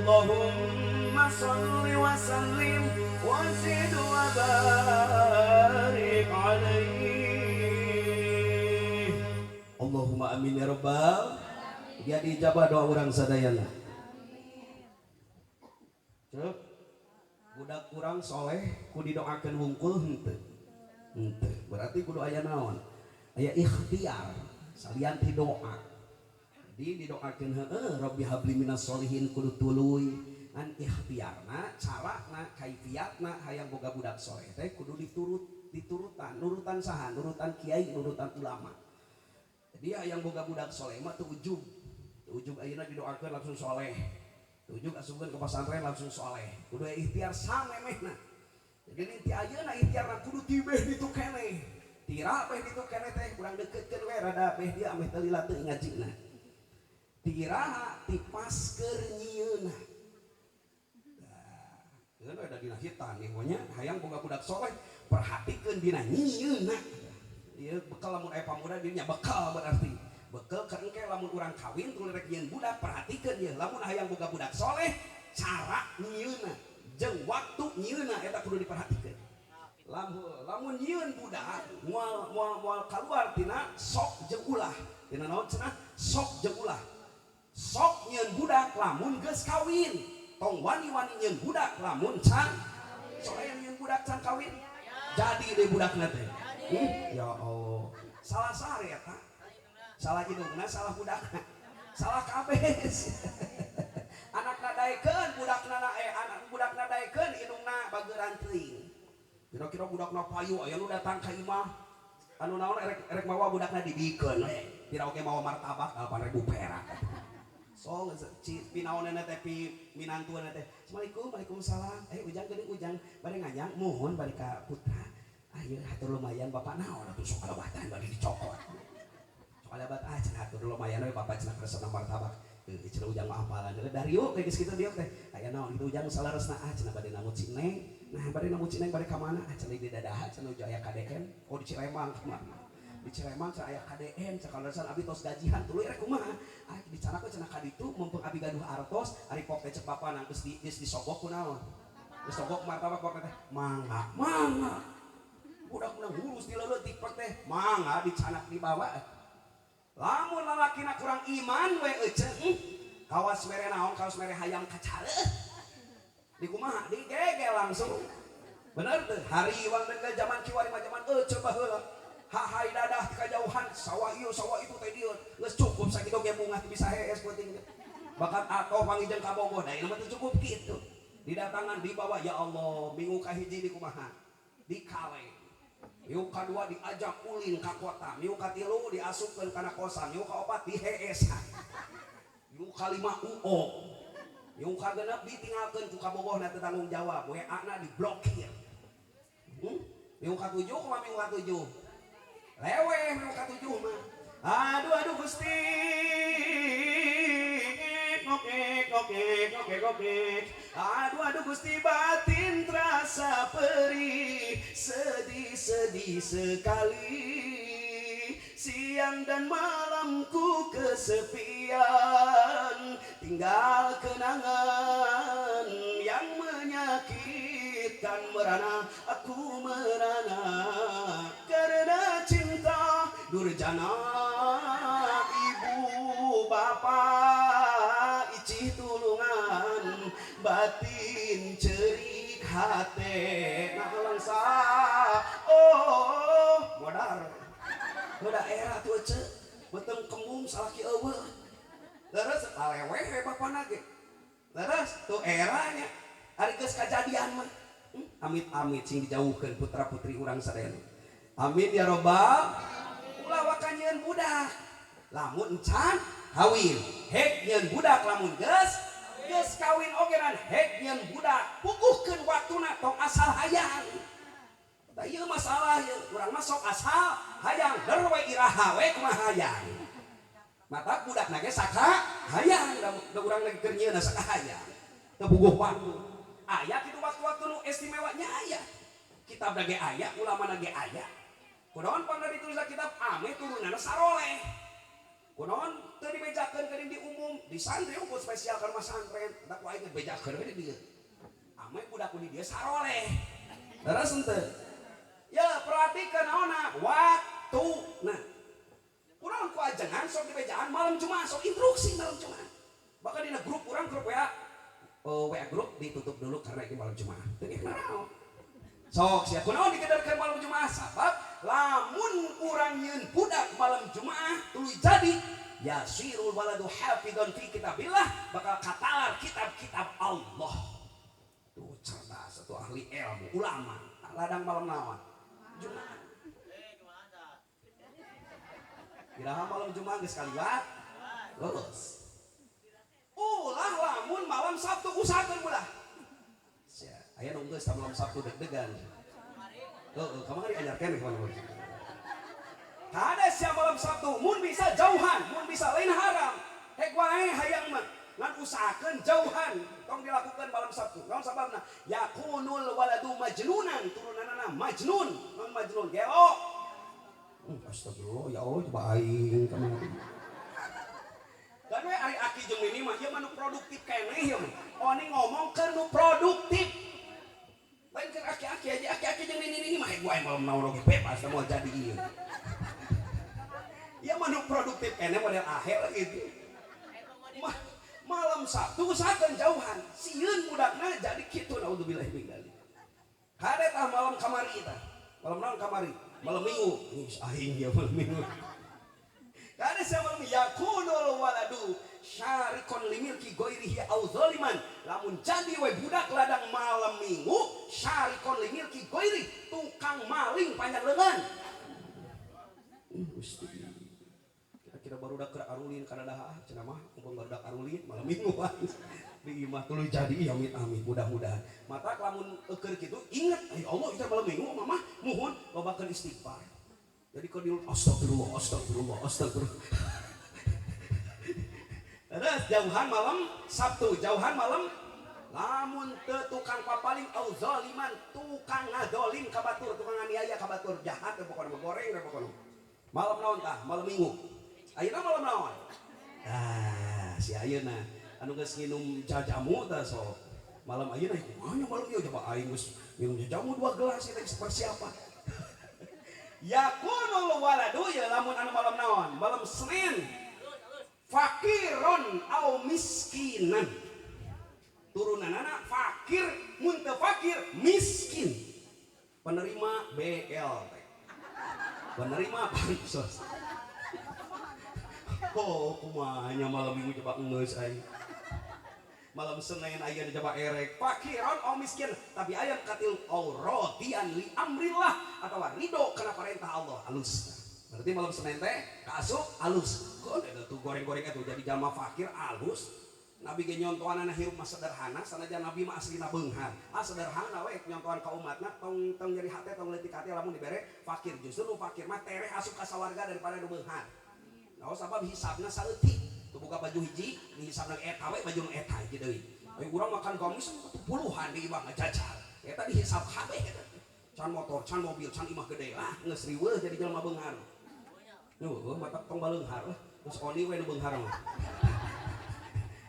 Allahumma shalli wa sallim wa zid wa barik alaihi. Allahumma amin ya rabbal. Dia diijabah doa urang sadayana. Cek, budak kurang soleh ku didoakeun wungkul henteu? Henteu. Berarti kudu aya naon? Aya ikhtiar salian ti doa. Jadi didoakeun heueuh, Rabbi habli minas solihin, kudu tuluy ngan ikhtiarna, carana, kaifiatna. Hayang boga budak soleh teh kudu diturut, diturutan, nurutan saha? Nurutan kiai, nurutan ulama. Jadi hayang boga budak soleh mah teu ujug, teu ujug ayeuna didoakeun langsung soleh, teu ujug asupkeun ke pesantren langsung soleh. Kudu aya ikhtiar samemehna. Jadi ti ayeuna ikhtiarna kudu ti beh ditu keneh, tira beh ditu keneh teh kurang deketkeun we rada beh dia ameh teu lila teu ngajina. Tiraha ti pas keur nyieunna. Nah, keun we da dina hitan nih nya. Hayang boga budak soleh, perhatikeun dina nyieunna. Ieu bekal lamun aya pamuda dirinya, bekal berarti bekal ke engke lamun urang kawin tuluy rek nyieun budak. Perhatikeun ieu, lamun hayang boga budak soleh, cara nyieunna jeung waktu nyieunna eta kudu diperhatikeun. Lamun nyieun budak moal moal moal kaluar tina sok jeung ulah. Tina naon cenah? Sok jeung ulah. Sok nyieun budak lamun geus kawin, tong wani-wani nyieun budak lamun can. Sok aya nyieun budak can kawin, jadi deh budakna teh. Ya Allah, salah sare eta, salah indungna, salah budakna, salah kabeh. Anakna daekeun, budakna, eh, anak budakna daekeun, indungna bageuran teuing. Kira-kira budakna payu. Aya nu datang ka imah anu naon, erek erek mawa budakna, dibikeun we. Pira oge mawa martabak 8.000 perak. So ci pinaonana teh, pi minantuana teh, "Assalamualaikum." "Waalaikumsalam." "Eh, Ujang geuning, Ujang bade nganyang." "Muhun, bade ka putra." "Ayo hatur lumayan, Bapak." "Naon atuh, sok kalebatan bade dicokot." "Sok kalebat ah," cenah, "hatur lumayan we, Bapak," cenah, "resepna martabak." "Heuh," cenah, "Ujang mah apalan dari yuk kayak geus kitu diuk teh. Aya naon kitu, Ujang, salaresna?" "Ah," cenah, "bade namut si Neng." "Nah, bade namut si Neng bade ka mana?" "Ah," cenah, "di dadaha," cenah, "ujang aya KDM." "Oh, di Ciremang kumaha?" "Di Ciremang," cenah, "aya KDM," cenah, "kaleresan abi tos gajihan, tuluy rek kumaha?" "Ah, di sana cenah ka ditu mumpung abi gaduh artos." Ari pok teh cek bapana geus di geus disogok ku naon, geus sogok martabak. Pok teh, "Mangga, mangga." Budak menang ngurus di leutik, pok teh, "Mangga," dicanak dibawa. Lamun lalakina kurang iman we ece, kawas mere naon, kawas mere hayam kacareuh di kumaha, digegel langsung. Bener tuh hariwang dengan zaman kiwari mah, zaman ece baheula hahai dadah kajauhan, sawah ieu, sawah itu teh dieu geus cukup sakitu ge bungah bisa hees penting bahkan atau pangijeng ka Bogor. Da ieu mah teu cukup kitu, didatangan, dibawa. Ya Allah, minggu kahiji di kumaha? Di kaleng. Minggu kadua diajak ulin ka kota. Minggu katilu diasupkeun kana kosan. Minggu kaopat diheesan. Minggu kalima UO. Minggu kagenep ditinggalkeun ku kabogohna, teu tanggung jawab, WA na diblokir. Minggu katujuh kumaha? Minggu katujuh leweh. Minggu katujuh mah, aduh aduh Gusti, ngokek ngokek ngokek ngokek, aduh aduh Gusti, batin terasa perih, sedih sedih sekali, siang dan malam ku kesepian, tinggal kenangan yang menyakitkan. Merana aku, merana karena cinta durjana. Ibu bapak icih tulungan, batin cerik hate nalangsa. Oh, modar udah era tuh ece, beteng kembung salaki eueuh, leres laleweh bapana ge. Leres tuh eranya. Ari geus kajadian mah, amit-amit sing dijauhkeun putra putri urang sadayana. Amin ya robbal. Ulah waka nyieun budak lamun encan kawin, hek nyieun budak lamun geus geus kawin oge, dan hek nyieun budak puguhkeun waktuna, tong asal hayang. Da ieu masalah ieu, urang mah sok asal hayang, der we iraha we kumaha hayang. Mata budakna ge saka hayang, da da urang lagi keur nyieunna saka hayang. Teu puguh waktu. Aya kitu waktu-waktu nu istimewa nya aya. Kitab ge aya, ulama ge aya. Kunaon pangna ditulis kitab ame turunanna saroleh. Kunaon teu dibejakeun geuning di umum, di santri unggul spesial ka rumah santren, da ku aing bejakeun we di dieu. Ame budak di dieu saroleh. Leres henteu? Ya, perhatikan naonna waktuna. Kunaon ku ajengan sok dibejaan malam Jumat, sok instruksi malam Jumat. Bahkan dina grup urang grup WA, WA grup ditutup dulu karena ini malam Jumat. Teu naon. Sok sia kunaon digederkeun malam Jumat sabab lamun urang nyieun budak malam Jumat tuluy jadi yasirul waladu hafidhon fi kitabillah bakal katalar kitab-kitab Allah. Tuh cerdas atau ahli ilmu ulama ladang malam naon Jumat. Iraha malam Jumat geus kaliwat lulus. Ulah lamun malam Sabtu usahakeun ulah. Sia aya nu geus malam Sabtu deg-degan. Heeh, kamari ajarkeun ka mana. Kada sia malam Sabtu mun bisa jauhan, mun bisa lain haram. Hek wae hayang mah ngan usahakeun jauhan, tong dilakukan malam Sabtu. Naon sababna? Yakunul waladu majnunan, turunanana majnun, naon majnun gelo. Astagfirullah, ya Allah coba aing kamari. Dan we ari aki jeung nini mah ieu mah nu produktif keneh ieu mah. Oni ngomong keur nu produktif. Lain keur aki-aki aja, aki-aki jeung nini-nini mah wae malam naon oge bebas da moal jadi ieu. Ieu mah nu produktif keneh model ahe gitu. Malam Sabtu usahakeun jauhan, sieun budakna jadi kitu naudzubillah min dzalik. Kade tah malam kamari tah. Malam naon kamari? Malam Minggu. Geus aing ieu malam Minggu. Kade sia malam yakunul waladu syarikon limilki ghairihi au zaliman. Lamun jadi we budak ladang malam Minggu syarikon limilki ghairi, tukang maling panjang lengan. Gusti. Kira-kira barudak keur arulin kana daha cenah mah mumpung barudak arulin malam Minggu di imah tuluy jadi ya amit amit mudah-mudahan. Mata lamun eukeun kitu inget ya Allah ieu malam Minggu mamah muhun lobakeun istighfar. Jadi kalau diulang astagfirullah astagfirullah astagfirullah. Terus jauhan malam Sabtu, jauhan malam lamun teu tukang papaling au zaliman, tukang ngadolim ka batur, tukang nganiaya ka batur, jahat teh pokona mah goreng teh pokona. Malam naon tah? Malam Minggu. Ayeuna malam naon? Ah, si ayeuna anu geus nginum jajamu tah sok. Malam ayeuna kumaha malam ieu coba aing geus minum jajamu 2 gelas eta geus persiapan. Yakunul waladu ya lamun anu malam naon? Malam Senin. Fakiron au miskinan. Turunanana fakir, mun teu fakir miskin. Penerima BLT. Penerima bansos. Oh, kumaha malam Minggu coba geus aing. Malam Senin aya coba erek. Fakiron au miskin, tapi aya katil au radian li amrillah atau ridho kana perintah Allah alus. Berarti malam Senin teh kaasup alus. Keun eta tuh goreng-goreng eta jadi jalma fakir alus. Nabi ge nyontohanana hirup mah sederhana, sanajan Nabi mah aslina beunghar. Ah sederhana we nyontohan ka umatna tong tong nyeri hate tong leutik hate lamun dibere fakir. Justru nu fakir mah tereh asup ka sawarga daripada nu beunghar. Nah, sabab hisabna saeutik. Teu boga baju hiji, dihisabna eta we baju nu eta hiji deui. Ayo urang makan gamis puluhan di imah ngajajar. Eta dihisab kabeh eta. Can motor, can mobil, can imah gede lah, geus riweuh jadi jelema beunghar. Heuh, mata tong baleunghar lah. Geus oni we nu beunghar mah.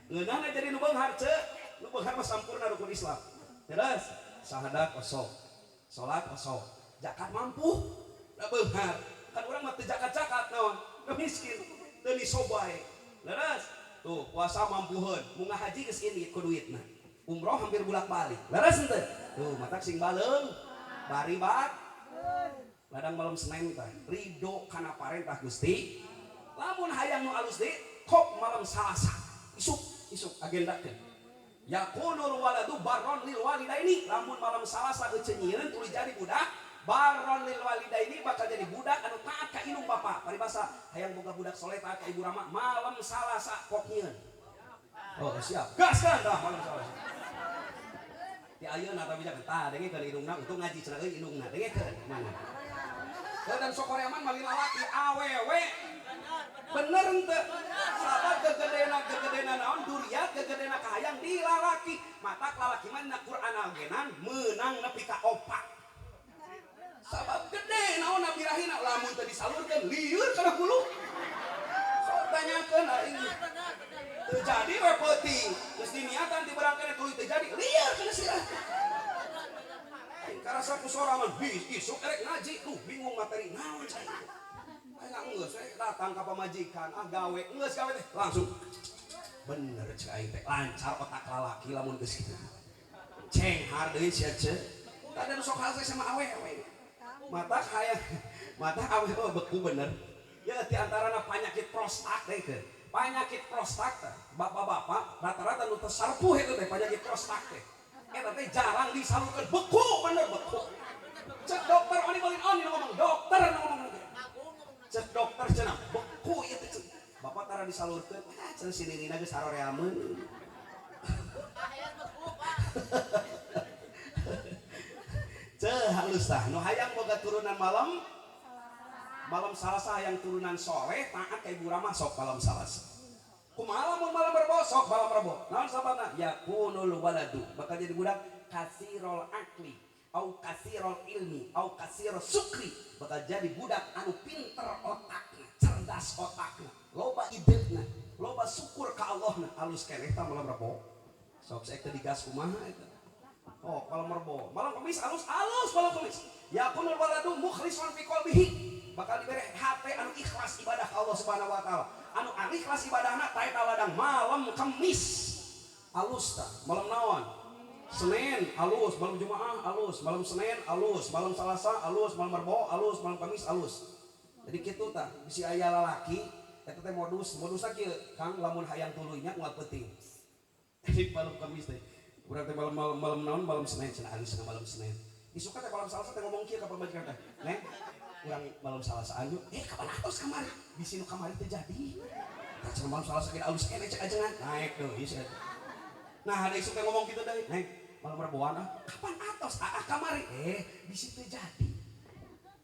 Ngeunahna jadi nu beunghar ceu, nu beunghar mah sampurna rukun Islam. Jelas? Syahadat osok, salat osok, zakat mampu, da beunghar. Kan urang mah teu zakat-zakat naon, teu miskin, teu disobae. Leres? Tuh, puasa mampuheun, mun ngahaji geus indit ku duitna. Umroh hampir bolak-balik. Leres henteu? Tuh, matak sing baleung, bari bat. Ladang malam Senin teh ridho kana parentah Gusti. Lamun hayang nu alus deui, kok malam Salasa. Isuk, isuk agendakeun. Yakunul waladu barron lil walidaini. Lamun malam Salasa eceu nyieun tuluy jadi budak, barron lil walidaini bakal jadi budak anu taat ka indung bapa. Paribasa hayang boga budak soleh taat ka ibu rama, malam Salasa kok nyieun. Oh, siap. Gaskeun tah malam Salasa. Di ayeuna tapi jangan tah dengekeun indungna untung ngaji cenah euy indungna dengekeun mana. Dan sokoreaman mah lalaki awewe. Bener henteu? Sabab gegedena naon duriat gegedena kahayang di lalaki. Matak lalaki mah dina Quran agenan meunang nepi ka opat. Sabab gede naon birahina lamun teu disalurkeun lieur kana hulu. Tanyakeun aing. Teu jadi we peuting. Geus diniatan ti beurang keneh tuluy teu jadi. Lieur kana sirah. Aing karasa ku sorangan isuk erek ngaji, duh bingung materi naon cai. Aing geus we datang ka pamajikan, ah gawe, geus gawe teh langsung. Bener cek aing teh lancar otak lalaki lamun geus kitu. Cenghar deui sia ce. Tadi nu sok hase sama awewe. Mata hayang mata awewe beku bener. Ya di antarana penyakit prostat teh ke. Penyakit prostat teh bapak-bapak rata-rata nu teu sarpuh eta teh penyakit prostat teh. Eta teh jarang disalurkeun beku bener beku. Cek dokter oni balik oni ngomong dokter ngomong. Cek dokter cenah beku ieu teh. Bapak tara disalurkeun, ah cenah sinirina geus saroreameun. Ceh halus tah nu hayang boga turunan malam malam Salasa yang turunan soleh taat ka Ibu Rama sok malam Salasa. Kumaha lamun malam Rebo sok malam Rebo. Naon sababna? Yakunul waladu bakal jadi budak kasirol akli au kasirol ilmi au kasirol sukri, bakal jadi budak anu pinter otakna, cerdas otakna, loba idena, loba syukur ka Allahna. Alus keneh tah malam Rebo. Sok saek teu digas kumaha eta. Oh, malam Rebo. Malam Kamis alus alus malam Kamis. Yakunul waladu mukhlisan fi qalbihi. Bakal dibere hate anu ikhlas ibadah ka Allah Subhanahu wa taala. Anu ikhlas ibadahna tae taladang malam Kamis. Alus tah, malam naon? Senin alus, malam Jumaah alus, malam Senin alus, malam Salasa alus, malam Rebo alus, malam Kamis alus. Jadi kitu tah, bisi aya lalaki eta teh modus, modusna kieu, Kang lamun hayang tuluy nya unggal peuting. Jadi malam Kamis teh urang teh malam malam naon malam Senin cenah alus malam Senin. Isuk teh malam Salasa teh ngomong kieu ka pamajikan teh. Neng, urang malam Salasaan yuk. Kapan atos kamari? Bisi nu kamari teh jadi. Tah cenah malam Salasa ge alus keneh cek ajengan. Naek deui sia. Nah, ada isuk teh ngomong kitu deui. Neng, malam Reboan ah. Kapan atos? Ah kamari. Bisi teh jadi.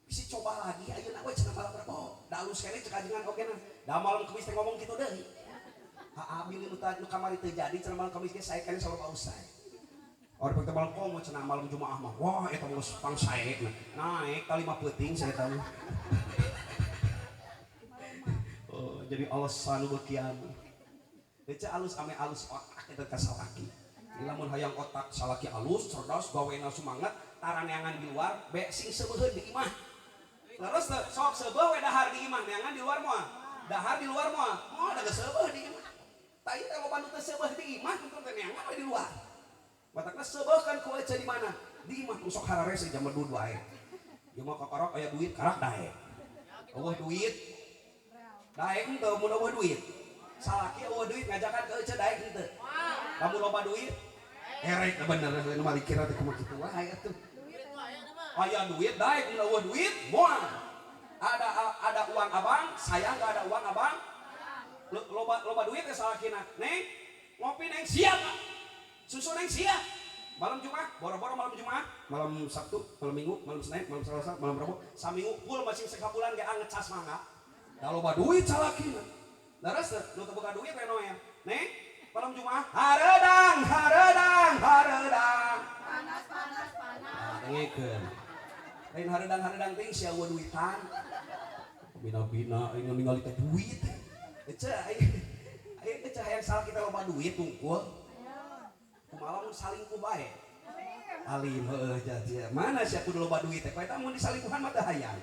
Bisi coba lagi ayeuna we cenah malam Rebo. Da alus keneh cek ajengan oge nah. Da malam Kamis teh ngomong kitu deui. Aa bilih nu kamari teu jadi cenah malam Kamis ge sae keneh saur Pak Ustaz. Orang teh malam komo cenah malam Jumaah mah. Wah eta geus pangsae naik ka 5 peuting saya tahu. Oh, jadi alasan bekian. Ece alus ame alus otak eta ka salaki. Lamun hayang otak salaki alus, cerdas, gawena semangat, taraneangan di luar, be sing seubeuheun di imah. Leres teu sok seubeuh we dahar di imah, neangan di luar moal. Dahar di luar moal. Moal da geus seubeuh di imah. Tah ieu teh loba nu teu seubeuh di imah, teu neangan we di luar. Matakna seubeuh kan ku ece di mana? Di imah sok hararese jam 2 wae. Ieu mah kakarok aya duit karak daek. Eueuh duit. Daek henteu mun eueuh duit. Salaki eueuh duit ngajakan ke ece daek henteu. Lamun loba duit erek bener nu malikir teh kumaha kitu wae atuh. Aya duit daek mun eueuh duit moal. Ada uang abang, saya enggak ada uang abang. Loba duit teh salakina. Neng, ngopi neng siap. Susu neng siap. Malam Jumat, boro-boro malam Jumat, malam Sabtu, malam Minggu, malam Senin, malam Selasa, malam Rabu, saminggu full masing sekabulan ge ngecas mangga. Da loba duit salakina. Leres teu nu teu boga duit we noel. Neng, malam Jumat, hareudang, hareudang, hareudang. Panas, panas, panas. Dengekeun. Lain hareudang hareudang teh sia eueuh duitan. Bina-bina aing ningali teh duit. Ece aing ece hayang salah kita loba duit tungkul. Kumaha mun salingkuh bae. Alim heueuh jadi. Mana sia kudu loba duit teh? Eta mun disalingkuhan mah teu hayang.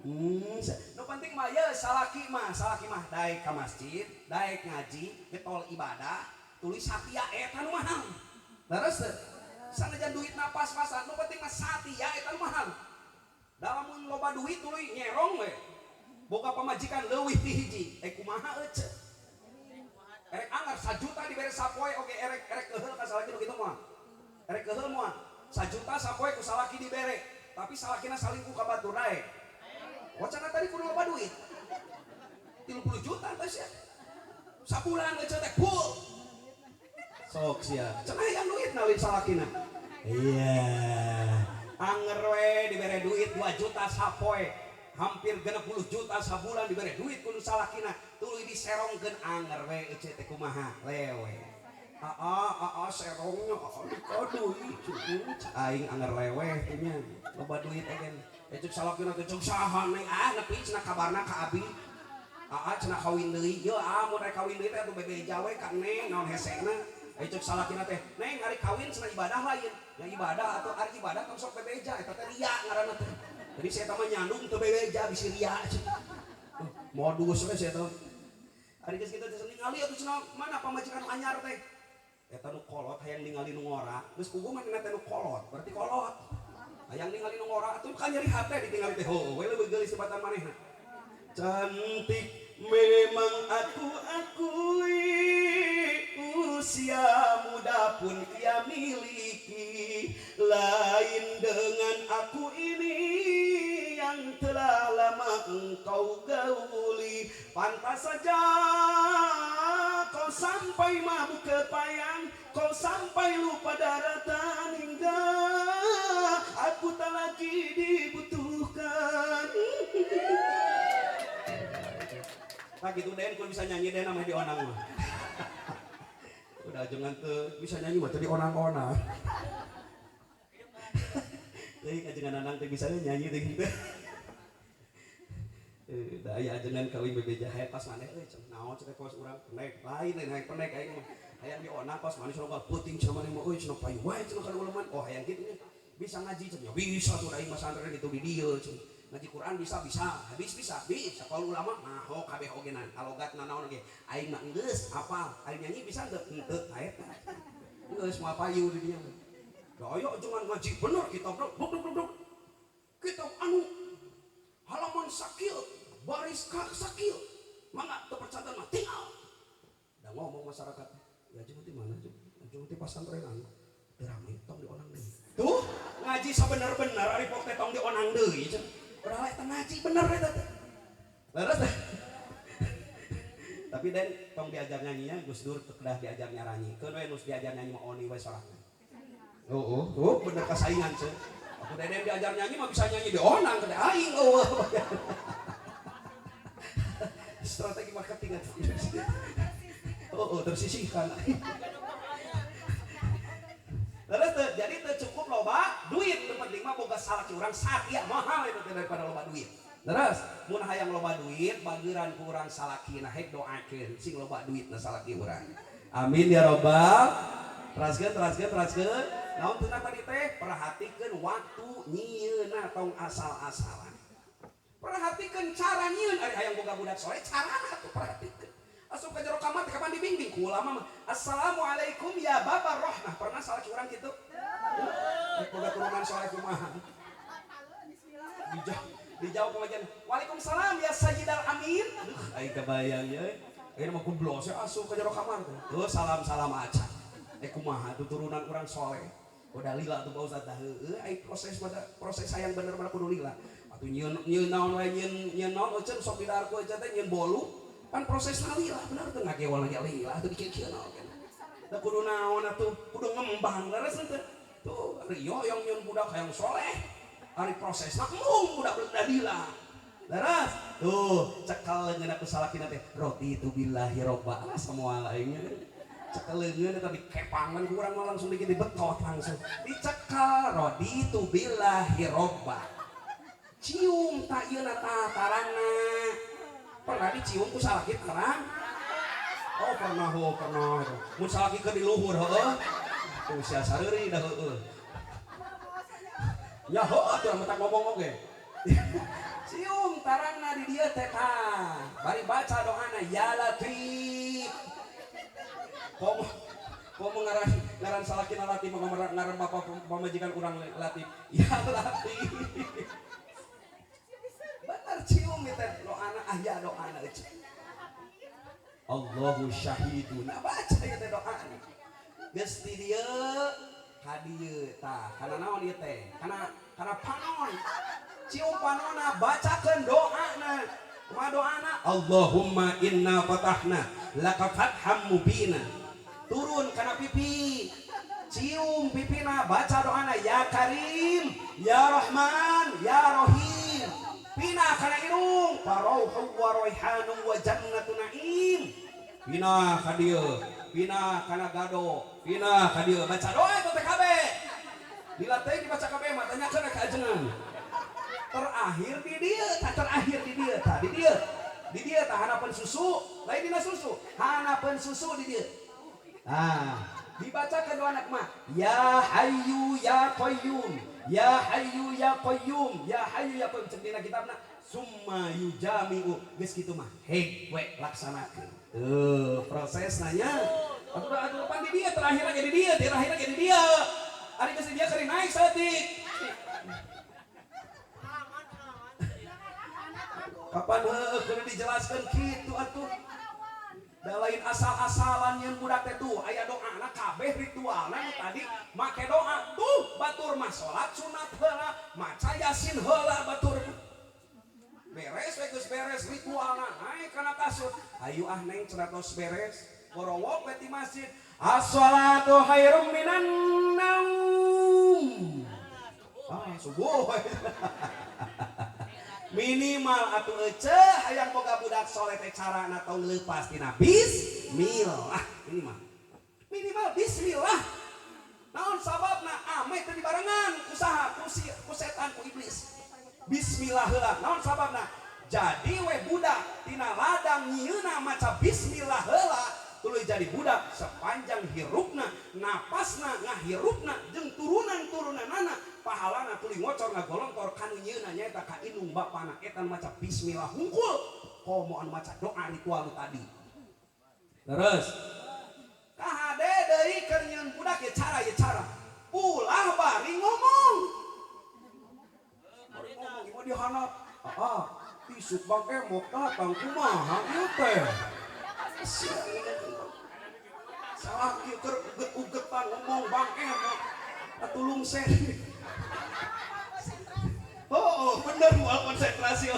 Nu penting mah ye salaki mah daek ka masjid, daek ngaji, getol ibadah, tuluy satia eta nu mahal. Leres teu? Sanajan duitna pas-pasan, nu penting mah satia eta nu mahal. Da lamun loba duit tuluy nyerong we. Boga pamajikan leuwih ti hiji, kumaha ece? Erek anggar 1 juta dibere sapoe oge erek keuheul ka salaki nu kitu moal. Erek keuheul moal. 1 juta sapoe ku salaki dibere, tapi salakina salingkuh ka batur daek. Wacana tadi kudu loba duit. 30 juta teh sia. Sabulan ece teh full. Sok sia. Cenah hayang duit na lain salakina. Iya. Anger we dibere duit 2 juta sapoe. Hampir 60 juta sabulan dibere duit kudu salakina. Tuluy diserongkeun anger we ece teh kumaha lewe. Aa serongnya duit aing anger lewe teh nya. Loba duit agen. Cek salakina teh cek saha neng ah nepi cenah kabarna ka abi. Aa cenah kawin deui, yeuh aa mun rek kawin deui teh atuh bebeja we ka neng naon hesena. Ai ceuk salakina teh, neng ari kawin cenah ibadah lain. Ya ibadah atuh ari ibadah tong sok bebeja eta teh ria ngaranna teh. Jadi saya mah nyandung teu bebeja bisi ria. Modus we saya teh. Ari geus kitu teh ningali atuh cenah mana pamajikan anyar teh. Eta nu kolot hayang ningali nu ngora, geus puguh manehna teh nu kolot, berarti kolot. Hayang ningali nu ngora atuh kan nyeri hate ditingali teh heueuh we leuwih geulis tibatan manehna. Cantik memang aku akui, usia muda pun ia miliki, lain dengan aku ini yang telah lama engkau gauli. Pantas saja kau sampai mabuk kepayang, kau sampai lupa daratan hingga aku tak lagi dibutuhkan. Nah gitu Den, kun bisa nyanyi Den namanya di onang mah. Udah jangan tuh bisa nyanyi mah tadi onang-onang. Teuing ajengan anang teh bisa nyanyi teh gitu. Da aya ajengan kawin bebeja hayang pas maneh euy cenah naon cenah kos urang penek lain lain hayang penek aing mah. Hayang di onang kos maneh cenah peuting cenah maneh mah euy cenah payu wae cenah kana uleman. Oh hayang kitu nya. Bisa ngaji cenah bisa tuh aing mah santren itu di dieu cenah. Ngaji Quran bisa bisa, hadis bisa, bisa. Kalau ulama mah ho kabeh ogenan, alogat nanaon oge. Aing mah geus apal, aing nyanyi bisa henteu? Henteu eta. Geus moal payu di dieu. Da aya ajengan ngaji bener kitab duk duk duk duk. Kitab anu halaman sakil, baris ka sakil. Mangga teu percaya mah tinggal. Da ngomong masyarakat, ya ajengan ti mana jeung? Ajengan ti pasantrenan. Teu rame tong dionang deui. Tuh, ngaji sabener-bener ari pok teh tong dionang deui cenah. Padahal eta ngaji bener eta teh. Leres teh. Tapi Den tong diajar nyanyinya Gus Dur teu kedah diajar nyaranyi. Keun we nu diajar nyanyi mah oni we sorangan. Oh, oh, bener kasaingan sih. Aku Deden diajar nyanyi mah bisa nyanyi di onang ke aing eueuh. Strategi marketing atuh. Oh, oh, tersisihkan. Terus teu, jadi teu cukup loba duit, nu penting mah boga salaki urang satia mahal itu teh daripada loba duit. Terus mun hayang loba duit bageuran ku urang salakina hek doakeun sing loba duitna salaki urang. Amin ya robbal. Teraskeun teraskeun teraskeun. Naon teu tadi teh perhatikeun waktu nyieunna tong asal-asalan. Perhatikeun cara nyieun ari hayang boga budak soleh carana atuh perhatikeun. Asup ka jero kamar teh kapan dibimbing ku ulama mah. Assalamualaikum ya Bapak Rohmah. Pernah salaki urang kitu? Boga turunan soleh kumaha? Dijawab ku majikan, Waalaikumsalam ya Sayyidal Amin. Aduh, aing kebayang ya. Ayeuna mah goblok saya asup ka jero kamar teh. Tuh salam-salam aja. Kumaha tuh turunan urang soleh. Udah lila tuh Pak Ustaz dah heueuh aing proses pada proses hayang bener mah kudu lila. Atuh nyieun nyieun naon wae nyieun nyieun naon euceun sok didahar ku euceun teh nyieun bolu. Pan prosesna lila bener teh ngagewol lagi lila atuh dikieu-kieu naon kan. Da kudu naon atuh kudu ngembang leres teh. Tuh ari yoyong nyieun budak hayang soleh. Ari prosesna embung budak udah lila. Leres tuh cekal leungeun ku salakina teh raditu billahi robba ah semua lainnya. Cekal leungeun eta dikepangan ku urang mah langsung dikit dibetot langsung. Dicekal raditu billahi robba. Cium tak yeuna ta tarangna. Pernah dicium ku salaki tarang? Oh pernah, oh pernah. Mun salaki keur di luhur heueuh. Tuh sia sareuri dah heueuh. Ya heueuh atuh mah ngomong oge. Cium tarangna di dieu teh tah. Bari baca doana ya Latif. Komo komo ngaran ngaran salakina Latif mah ngaran bapak pamajikan urang Latif. Ya Latif. Bener cium ieu teh doana ah ya doana euy. Allahu syahidun. Nah baca ieu teh doana. Geus di dieu ka dieu tah. Kana naon ieu teh? Kana kana panon. Cium panona bacakeun doana. Kumaha doana? Allahumma inna fatahna laka fatham mubina. Turun kana pipi. Cium pipina baca doana ya Karim, ya Rahman, ya Rahim. Pina kana irung farauhu wa raihanu wa jannatu naim. Pina ka dieu, pina kana gado, pina ka dieu baca doa itu teh kabeh. Dilatih dibaca kabeh mah tanyakeun ka ajengan. Terakhir di dieu, tah terakhir di dieu, tah di dieu. Di dieu tah hanapeun susu, lain dina susu, hanapeun susu di dieu. Nah, dibacakan doa anak mah, ya hayyu ya qayyum, ya hayyu ya qayyum, ya hayyu ya qayyum, cek dina kitabna summa yujami'u, geus kitu mah heg we laksanakeun. Tuh, proses nanya. Atuh atuh pan di dieu terakhir ge di dieu, terakhir ge di dieu. Ari geus di dieu keur naik saeutik. Kapan heueuh kudu dijelaskeun kitu atuh. Da lain asal-asalan nyeun budak teh tuh aya doana kabeh ritualna nu tadi make doa tuh batur mah salat sunat heula, maca yasin heula batur. Beres we geus beres ritualna naik kana kasur. Hayu ah neng cenah tos beres. Borowok we ti masjid. As-shalatu khairum minan naum. Ah, subuh. Minimal atuh eceh hayang boga budak soleh teh carana tong leupas tina bismillah minimal. Minimal bismillah. Naon sababna ame teu dibarengan ku saha ku si ku setan ku iblis. Bismillah heula. Naon sababna? Jadi we budak tina ladang nyieuna maca bismillah heula tuluy jadi budak sepanjang hirupna, napasna ngahirupna jeung turunan-turunanana pahalana tuluy ngocor ngagolongtor kanu nyieuna nyaeta ka indung bapana eta nu maca bismillah hungkul komo anu maca doa ritual nu tadi. Terus kahade deui keur nyieun budak ye cara ye cara ulah bari ngomong. Bari ngomong ieu dihanap. Ah, isuk Bang Emok datang kumaha ieu teh. Salah kieu keur uget-ugetan ngomong Bang Emok. Atulung sen. Oh, bener moal konsentrasi.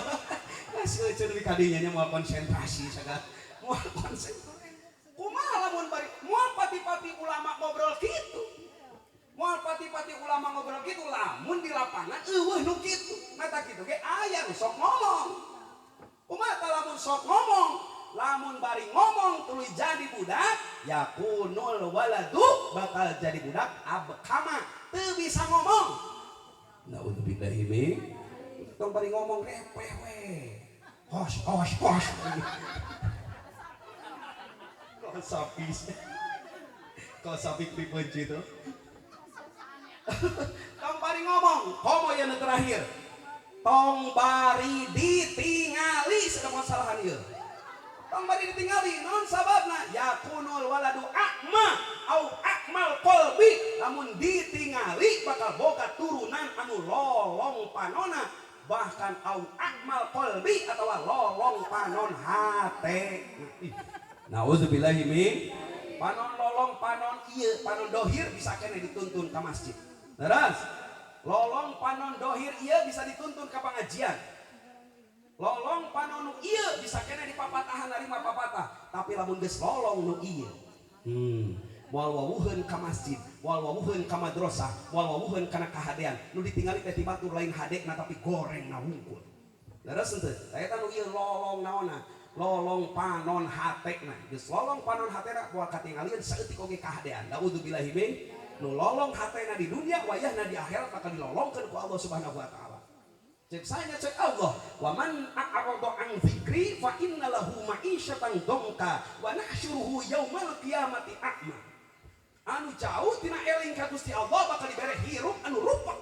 Masih euceun deui kadinya nya moal konsentrasi sagala. Moal konsentrasi. Kumaha lamun bari moal pati-pati ulama ngobrol kitu. Moal pati-pati ulama ngobrol kitu lamun di lapangan eueuh nu kitu. Mata kitu ge aya nu sok ngomong. Kumaha tah lamun sok ngomong? Lamun bari ngomong tuluy jadi budak, yakunul waladu bakal jadi budak abkama teu bisa ngomong. Naudzubillahi min. Tong bari ngomong repeh we. Hos hos hos. Kok sapi. Kok sapi pripunci itu. Tong bari ngomong, komo yang terakhir. Tong bari ditingali sedang masalahan ieu. Tong bari ditingali naon sababna yakunul waladu akma au akmal qalbi, lamun ditingali bakal boga turunan anu lolong panona bahkan au akmal qalbi atawa lolong panon hate. Nauzubillahi min panon lolong panon ieu panon dohir bisa kene dituntun ka masjid. Terus lolong panon dohir ieu bisa dituntun ka pengajian. Lolong panon nu ieu bisa kene dipapatahan narima papatah, tapi lamun geus lolong nu ieu moal wawuheun ka masjid, moal wawuheun ka madrasah, moal wawuheun kana kahadean. Nu ditingali teh ti batur lain hadena tapi gorengna wungkul. Leres henteu? Eta nu ieu lolong naonna? Lolong panon hatena. Geus lolong panon hatena moal katingalieun saeutik oge kahadean. Naudzubillahi min. Nu lolong hatena di dunia wayahna di akhirat bakal dilolongkeun ku Allah Subhanahu wa taala. Cek saya cek Allah, wa man a'rada an dzikri fa inna lahu ma'isyatan dongka wa nahsyuruhu yaumal qiyamati a'ma. Anu jauh tina eling ka Gusti Allah bakal dibere hirup anu rupak,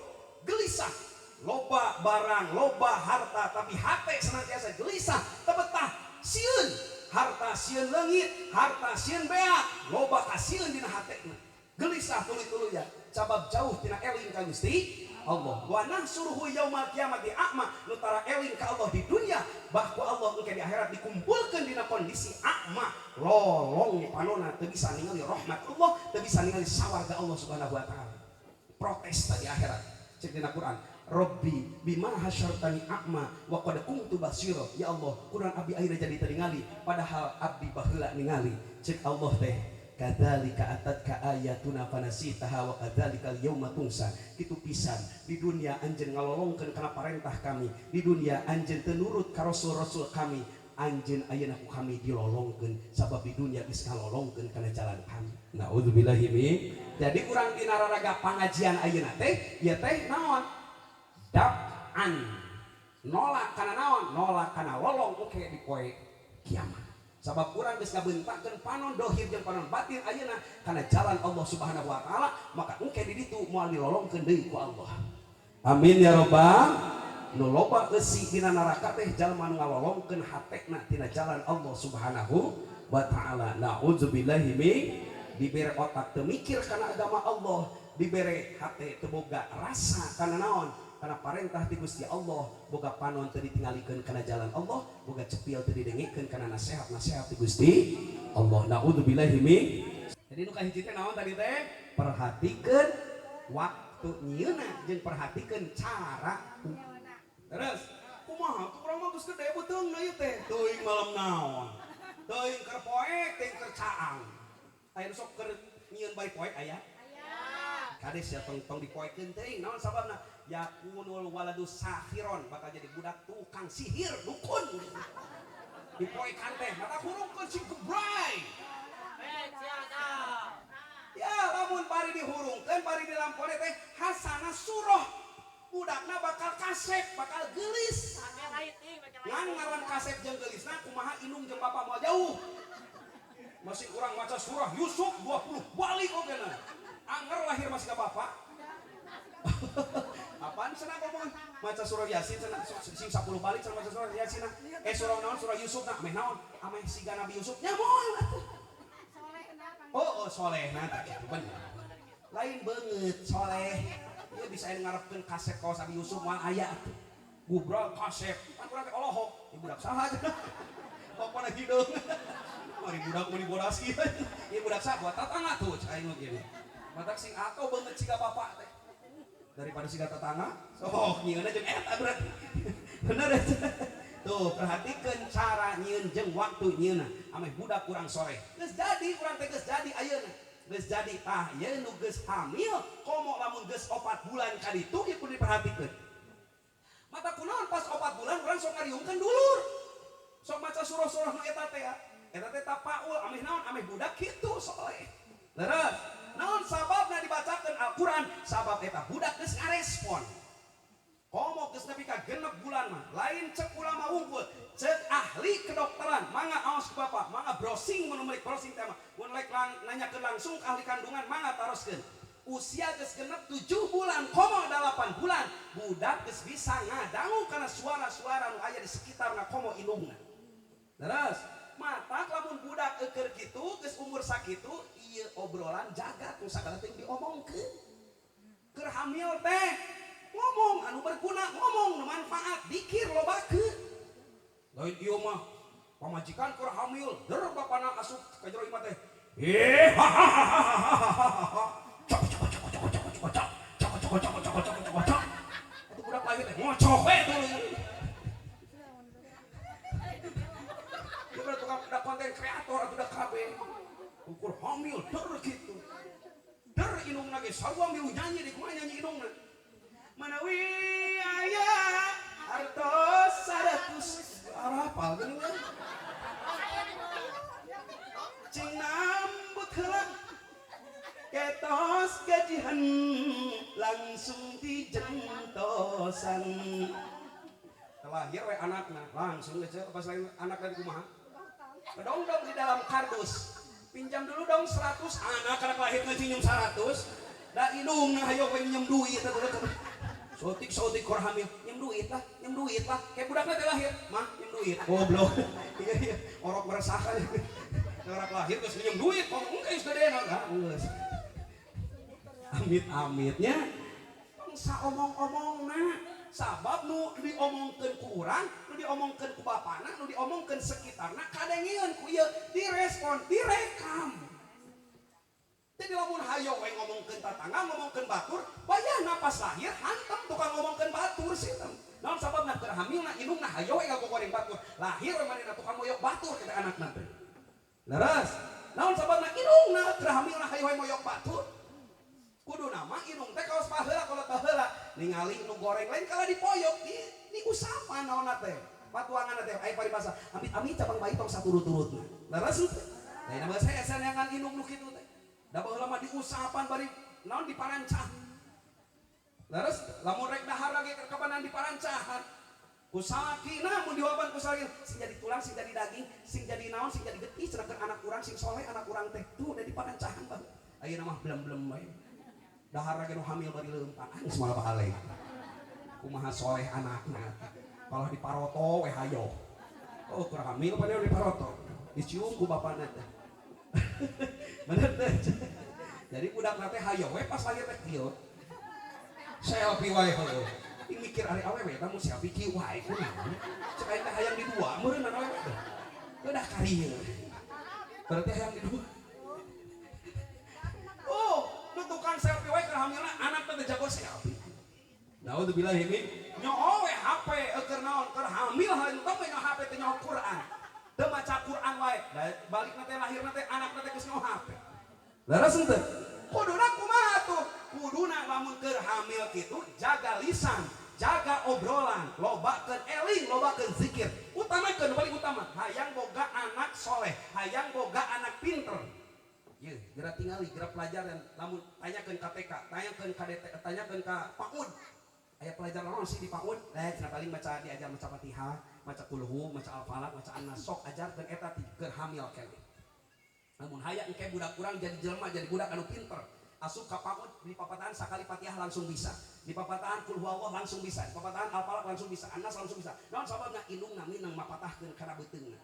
gelisah, loba barang, loba harta tapi hate senantiasa gelisah, tebetah, sieun, harta sieun leungit, harta sieun beak, loba kasieun dina hatena. Gelisah tuluy-tuluyan, sabab jauh tina eling ka Gusti Allah. Wa nahsuruhu yaumal qiyamati a'ma, nu tara eling ka Allah di dunia, bah ku Allah engke di akhirat dikumpulkeun dina kondisi a'ma, lolong panona teu bisa ningali rahmat Allah, teu bisa ningali sawarga Allah Subhanahu wa taala. Protes tadi akhirat. Cek dina Quran, Rabbi bima hasyartani a'ma wa qad kuntu basira. Ya Allah, Quran abdi ayeuna jadi teu ningali padahal abdi baheula ningali. Cek Allah teh kadzalika atatka ayatuna fanasitaha wa kadzalikal yauma tungsa. Kitu pisan di dunia anjeun ngalolongkeun kana parentah kami, di dunia anjeun teu nurut ka rasul-rasul kami, anjeun ayeuna ku kami dilolongkeun sabab di dunia geus ngalolongkeun kana jalan kami. Naudzubillahi min. Jadi urang dina raraga pangajian ayeuna teh ieu teh naon? Dab'an Nolak kana naon? Nolak kana lolong oke di poe kiamat. Sabab urang geus ngabeuntakeun panon dohir jeung panon batin ayeuna kana jalan Allah Subhanahu wa taala, maka engke di ditu moal dilolongkeun deui ku Allah. Amin ya robbal. Nu loba eusi dina neraka teh jalma nu ngalolongkeun hatena tina jalan Allah Subhanahu wa taala. Nauzubillahi min dibere otak teu mikir kana agama Allah, dibere hate teu boga rasa kana naon? Karena parentah ti Gusti Allah, boga panon teu ditinggalikeun kana jalan Allah, boga cepil teu didengekeun kana nasihat-nasihat ti Gusti Allah. Nauzubillahi min. Jadi nu kahiji teh naon tadi teh? Perhatikeun waktu nyieuna jeung perhatikeun cara. Terus kumaha tuh urang mah geus gede beuteungna ieu teh? Teuing malam naon? Teuing keur poek, teuing keur caang. Aya nu sok keur nyieun bari poek aya? Kades ya tong tong dipoekeun teuing naon sababna? Yakunul waladu sahiron, bakal jadi budak tukang sihir dukun. Dipoekan teh mata hurungkeun sing gebray. Ya lamun bari dihurungkeun bari dilampone teh hasana surah budakna bakal kasep, bakal geulis. Ngan ngaran kasep jeung geulisna kumaha indung jeung bapak moal jauh. Masih kurang maca surah Yusuf 20 balik oge na. Anger lahir masih ka bapak. Apaan cenah ngomong? Maca surah Yasin cenah sing 10 balik cenah maca surah Yasin. Surah naon? Surah Yusuf na ameh naon? Ameh siga Nabi Yusuf nya moal atuh. Oh, soleh nah tah kitu bener. Lain beungeut soleh. Ieu bisa anu ngarepkeun kasep kawas Nabi Yusuf moal aya atuh. Gubral kasep, pan urang teh olohok. Ieu budak saha cenah? Bapana hideung. Mari budak meuni bodas kieu. Ieu budak saha buat tatangga tuh cai nu kieu. Matak sing atau beungeut siga bapak teh. Daripada siga tetangga, sok nyieunna jeung eta berarti. Bener eta. Tuh, perhatikeun cara nyieun jeung waktu nyieunna. Ameh budak kurang soleh. Geus jadi urang teh geus jadi ayeuna. Geus jadi tah ieu nu geus hamil, komo lamun geus 4 bulan ka ditu ieu kudu diperhatikeun. Mata kunaon pas 4 bulan urang sok ngariungkeun dulur. Sok maca surah-surah nu eta teh ya. Eta teh tapaul ameh naon ameh budak kitu soleh. Leres. Naon sababna dibacakeun Al-Qur'an? Sabab eta budak geus ngarespon. Komo geus nepi ka 6 bulan mah, lain cek ulama wungkul, cek ahli kedokteran, mangga aos ke bapak, mangga browsing mun meuli browsing teh mah. Mun rek nanyakeun langsung ke ahli kandungan mangga taroskeun. Usia geus genep 7 bulan, komo 8 bulan, budak geus bisa ngadangu kana suara-suara nu aya di sekitarna komo indungna. Terus, matak lamun budak eukeur kitu geus umur sakitu ieu obrolan jagat nu sagala teh diomongkeun. Keur hamil teh ngomong anu berguna, ngomong nu manfaat, dikir lobakeun. Lain ieu mah pamajikan keur hamil, der bapana asup ka jero imah teh. Ha ha ha ha ha ha ha. Cok cok cok cok cok cok cok cok cok cok cok cok cok cok. Atuh budak lahir teh ngocok we tuluy. Dia mah tukang da konten kreator atuh da kabeh. Ukur hamil der kitu. Der indungna ge sarua milu nyanyi di kumaha nyanyi indungna. Manawi aya artos 100 arapal geuning we. Cing nambut heula ketos gajihan langsung dijentosan. Lahir we anakna langsung aja pas lain anak dari kumaha. Kedongdong di dalam kardus. Pinjam dulu dong 100, anak anak lahir ngaji nyem 100. Da indungna hayo we nyem duit atuh. Sotik-sotik keur hamil, nyem duit lah, nyem duit lah. Kayak budakna teh lahir, mah nyem duit. Goblok. Iya iya, orok meresahkan. Orang lahir geus nyem duit, kok engke geus gedena lah geus. Amit-amitnya bangsa omong-omongna. Sabab nu diomongkeun ku urang, nu diomongkeun ku bapana, nu diomongkeun sekitarna kadengeun ku ieu direspon, direkam. Jadi lamun hayo we ngomongkeun tatangga, ngomongkeun batur, bayana pas lahir hantem tukang ngomongkeun batur sih teh. Naon sababna keur hamilna indungna hayo we ngagogoreng batur. Lahir we manehna tukang moyok batur kita anakna teh. Leres. Naon sababna indungna keur hamilna hayo we moyok batur. Kudu nama indung teh kaos baheula kolot baheula ningali nu goreng lain kala dipoyok di diusapan naonna teh. Patuanganna teh aya paribasa amit-amit cabang bayi tong saturut-turutna. Leres teh. Lain mah saya saneangan indung nu kitu teh. Da baheula mah diusapan bari naon diparancah. Leres lamun rek dahar lagi kapanan diparancahan. Ku salakina mun diwaban ku salakina sing jadi tulang, sing jadi daging, sing jadi naon, sing jadi getih sedangkan anak urang sing soleh, anak urang teh tuh udah diparancahan baheula. Ayeuna mah blem-blem wae. Dahar ge nu hamil bari leumpang, geus moal balik. Kumaha soleh anakna. Kalau diparoto we hayo. Oh, kurang hamil padahal diparoto. Dicium ku bapana teh. Bener teh. Jadi budak teh hayo we pas lahir teh kieu. Selfie wae heueuh. Mikir ari awewe eta mun selfie kieu wae kunaon. Cek aing teh hayang di dua meureun awewe teh. Udah karieu. Berarti hayang di dua. Oh, nu tukang selfie wae keur hamilna anak teh jago selfie. Naudzubillah min nyoo we HP keur naon keur hamil entong we nyo HP teh nyo Quran. Teu maca Quran wae. Balikna teh lahirna teh anakna teh geus nyo HP. Leres henteu? Kuduna kumaha tuh? Kuduna lamun keur hamil kitu jaga lisan, jaga obrolan, lobakeun eling, lobakeun zikir. Utamakeun paling utama, hayang boga anak soleh, hayang boga anak pinter. Ye, geura tingali, geura pelajaran lamun tanyakeun ka TK, tanyakeun ka DT, tanyakeun ka PAUD. Aya pelajaran naon sih di PAUD? Lah cenah paling maca diajar maca Fatihah, maca Kulhu, maca Al-Falaq, maca An-Nas, sok ajarkeun eta ti keur hamil keneh. Lamun hayang engke budak urang jadi jelema, jadi budak anu pinter. Asup ka PAUD di papatahan sakali Fatihah langsung bisa. Di papatahan Qul huwallah langsung bisa. Di papatahan Al-Falaq langsung bisa. An-Nas langsung bisa. Naon sababna indungna minang mapatahkeun kana beuteungna.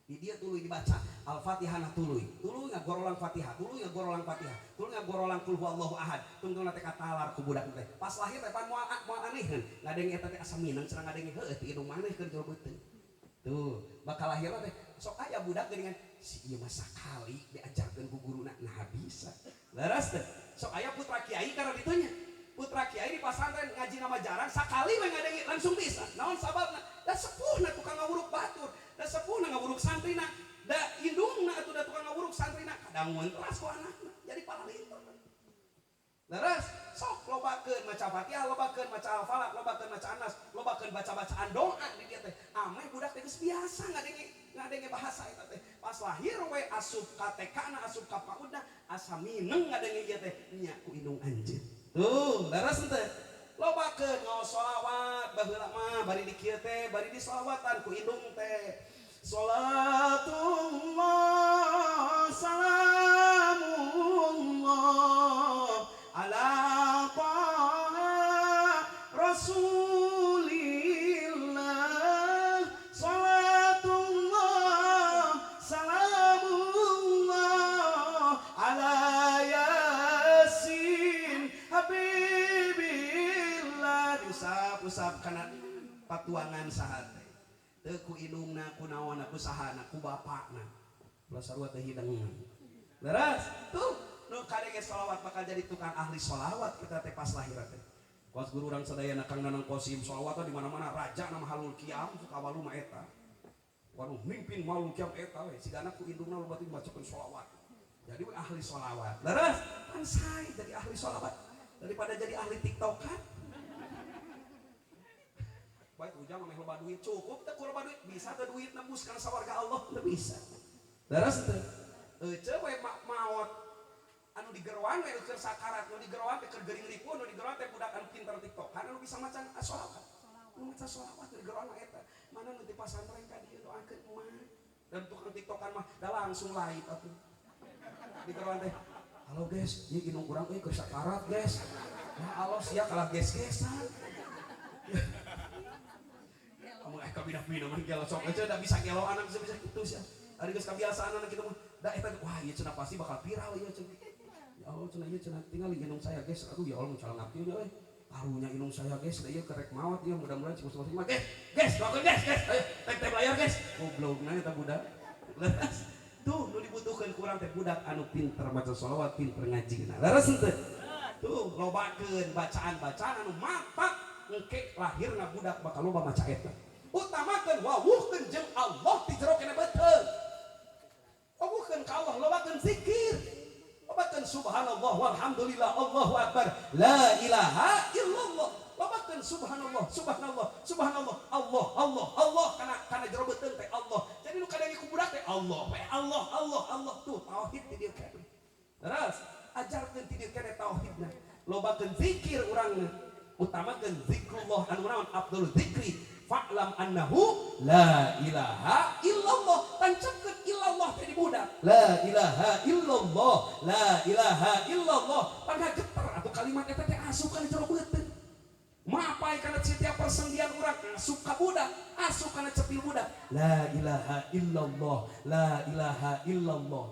Di dia tuluy dibaca Al-Fatihah na tuluy. Tuluy ngagorolang Fatihah, tuluy ngagorolang Fatihah, tuluy ngagorolang Qul huwallahu ahad. Tungtungna teh katalar ku budak teh. Pas lahir teh pan moal moal aneh ngadenge eta teh asa minang cenah ngadenge heueuh ti indung maneh keur jero beuteung. Tuh, bakal lahir teh sok aya budak geuningan si ieu mah sakali diajarkeun ku guruna nah bisa. Leres teh. Sok aya putra kiai karena ditunya. Putra kiai di pasantren ngaji nama jarang sakali we ngadenge langsung bisa. Naon sababna? Da sepuhna tukang ngawuruk batur, da sepuhna ngawuruk santrina, da indungna atuh da tukang ngawuruk santrina kadangueun teras ku anakna jadi palalinter. Leres, sok lobakeun maca Fatihah, lobakeun maca Al-Falaq, lobakeun maca An-Nas, lobakeun baca-bacaan doa di dieu teh. Ameh budak teh geus biasa ngadenge bahasa eta teh. Pas lahir we asup ka TK-na, asup ka PAUD-na, asa mineng ngadenge ieu teh nya ku indung anjeun. Tuh, leres teh. Lobakeun ngaos sholawat baheula mah bari di kieu teh, bari di sholawatan ku indung teh. Salatullah salamullah ala taha rasulillah, salatullah salamullah ala yasin habibillah. Diusap-usap kana patuangan saha teh teu ku indungna ku naonna ku sahana ku bapakna ulah sarua teh hidengan. Leres tuh nu kadenge sholawat bakal jadi tukang ahli sholawat kita teh pas lahir teh. Kos guru urang sadayana Kang Nanang Kosim sholawat di mana-mana raja nama halul kiam suka walu mah eta. Waduh mimpin halul kiam eta we sigana ku indungna loba teh bacakeun sholawat. Jadi we ahli sholawat. Leres kan sae jadi ahli sholawat daripada jadi ahli TikTokan. Baik ujang mah loba duit cukup teh ku loba duit bisa teh duit nembus kana sawarga Allah teu bisa. Leres teh. Ece we maot anu digeroan we keur sakarat, nu digeroan teh keur geuring ripuh, nu digeroan teh budak anu pinter TikTokan anu bisa maca sholawat. Nu maca sholawat nu digeroan mah eta. Mana nu ti pasantren ka dieu doakeun emak. Dan tukang TikTokan mah da langsung live atuh. Digeroan teh, "Halo guys, ieu indung urang euy keur sakarat, guys." Ya Allah sia kalah ges-gesan. Kamu kabina-bina mah gelo sok aja da bisa gelo anak bisa kitu sia. Ari geus kabiasaan anak kitu mah. Da eta wah ieu cenah pasti bakal viral ieu cenah. Ya Allah cenah ieu cenah tinggal indung saya guys. Aduh ya Allah mun calon kieu euy. Karunya indung saya guys, da ieu kerek maot ieu mudah-mudahan cik muslim mah guys. Guys, doakeun guys, guys. Ayo tag layar guys. Goblogna eta budak. Leres. Tuh nu dibutuhkeun ku urang teh budak anu pinter maca sholawat, pinter ngaji. Nah, leres henteu? Tuh lobakeun bacaan-bacaan anu matak engke lahirna budak bakal loba maca eta. Utamakeun wawuhkeun jeung Allah di jero kene beuteung. Wawuhkeun ka Allah lobakeun zikir. Lobakeun subhanallah walhamdulillah Allahu akbar la ilaha illallah. Lobakeun subhanallah subhanallah subhanallah Allah Allah Allah kana kana jero beuteung teh Allah. Jadi nu kadang ku budak teh Allah we Allah Allah Allah tuh tauhid di dieu keneh. Terus ajarkeun ti dieu keneh tauhidna. Lobakeun zikir urangna. Utamakeun zikrullah anu naon afdalul zikri Fa'lam annahu la ilaha illallah. Tancapkeun illallah teh di budak. La ilaha illallah, la ilaha illallah. Tangga geter atuh kalimat eta teh asup kana jero beuteung. Mapai kana setiap persendian urang asup ka budak, asup kana cepil budak. La ilaha illallah, la ilaha illallah.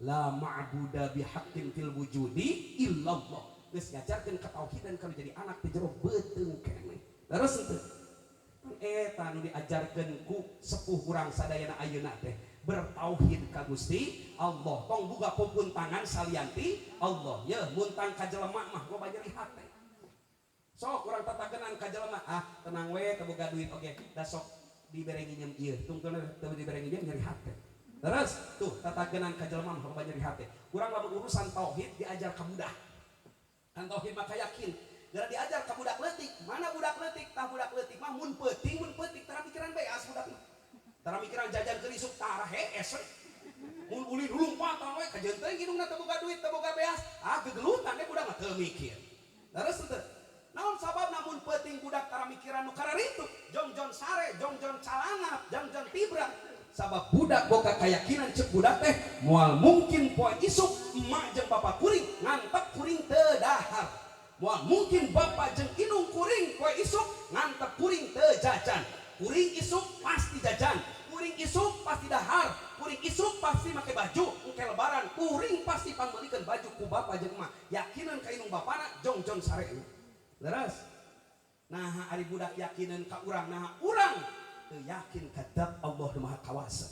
La ma'buda bihaqqin fil wujudi illallah. Geus ngajarkeun katauhidan kana jadi anak teh jero beuteung keneh. Terus henteu? Eta nu diajarkeun ku sepuh urang sadayana ayeuna teh bertauhid ka Gusti Allah. Tong boga pupuntangan salianti Allah. Yeuh muntang ka jelema mah loba nyeri hate. Sok urang tatakenan ka jelema, ah tenang we teu boga duit oge, da sok dibere nginjem ieu, tungtungna teu dibere nginjem nyeri hate. Terus tuh tatakenan ka jelema mah loba nyeri hate. Urang lamun urusan tauhid diajar ka budak. Kan tauhid mah yakin. Gara diajar ka budak leutik, mana budak leutik? Tah budak leutik mah mun peuting tara mikiran beas budak mah. Tara mikiran jajan keur isuk tara hees we. Mun ulin lompatan we kajeun teuing indungna teu boga duit, teu boga beas, ah gegelutan we budak mah teu mikir. Terus teu. Naon sababna mun peuting budak tara mikiran nu kararitu? Jongjon sare, jongjon calangap, jongjon tibra. Sabab budak boga keyakinan cek budak teh moal mungkin poe isuk emak jeung bapak kuring ngantep kuring teu dahar. Moal mungkin bapak jeung indung kuring poe isuk ngantep kuring teu jajan. Kuring isuk pasti jajan, kuring isuk pasti dahar, kuring isuk pasti make baju, engke lebaran kuring pasti pangmeulikeun baju ku bapak jeung emak. Yakinan ka indung bapana jongjon sarena. Leres. Nah ari budak yakinan ka urang, nah urang teu yakin ka dat Allah nu Maha Kawasa.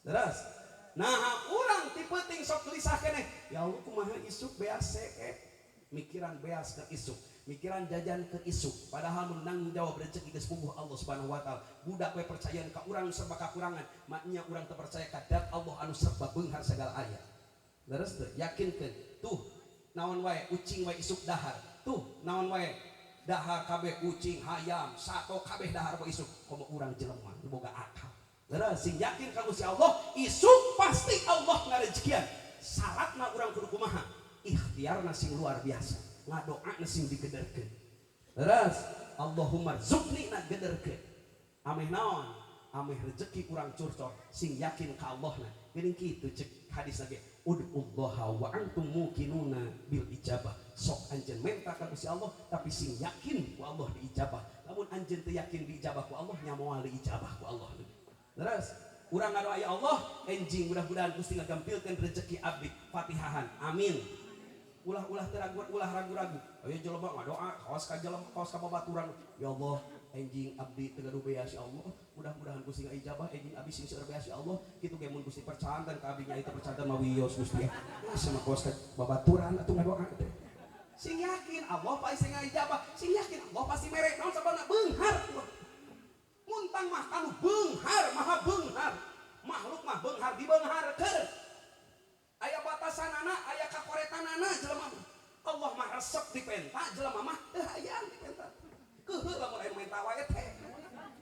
Leres. Nah urang ti peuting sok gelisah keneh. Ya Allah kumaha isuk beas seet. Mikiran beas ke isuk, mikiran jajan ke isuk, padahal mun nanggung jawab rezeki geus puguh Allah Subhanahu wa taala. Budak we percayaan ka urang serba kakurangan, maknya urang teu percaya ka dat Allah anu serba beunghar segala aya. Leres teu? Yakinkeun. Tuh naon wae ucing wae isuk dahar. Tuh naon wae dahar kabeh ucing, hayam, sato kabeh dahar poe isuk. Komo urang jelema nu boga akal. Leres sing yakin ka Gusti Allah, isuk pasti Allah ngarejekian. Syaratna urang kudu kumaha? Ikhtiarna sing luar biasa, ngadoana sing digederkeun. Leres, Allahumma rzuqni na gederkeun. Ameh naon? Ameh rezeki urang curcor sing yakin ka Allahna. Geuning kitu cek hadis lagi. Ud'ullaha wa antum muqinuna bil ijabah. Sok anjeun menta ka Gusti Allah tapi sing yakin ku Allah diijabah. Lamun anjeun teu yakin diijabah ku Allah nya moal diijabah ku Allah. Leres, urang ngadoa ya Allah, enjing mudah-mudahan Gusti ngagampilkeun rezeki abdi. Fatihahan. Amin. Ulah-ulah teragu, ulah ragu-ragu. Ayo jelema ngadoa, kawas ka jelema, kawas ka babaturan. Ya Allah, enjing abdi teu gaduh beas ya Allah. Mudah-mudahan Gusti ngaijabah enjing abdi sing seueur beas ya Allah. Kitu ge mun Gusti percanten ka abdi nya itu percanten mah wios Gusti. Nah, sama kawas ka babaturan atuh ngadoa teh. Sing yakin Allah pasti ngaijabah, sing yakin Allah pasti mere. Naon sababna beunghar. Muntang mah kanu beunghar, maha beunghar. Makhluk mah beunghar dibeungharkeun. Aya batasanana, aya kakoretanana jelema mah. Allah mah resep dipenta, jelema mah teu hayang dipenta. Keuheuh lamun aya menta wae teh.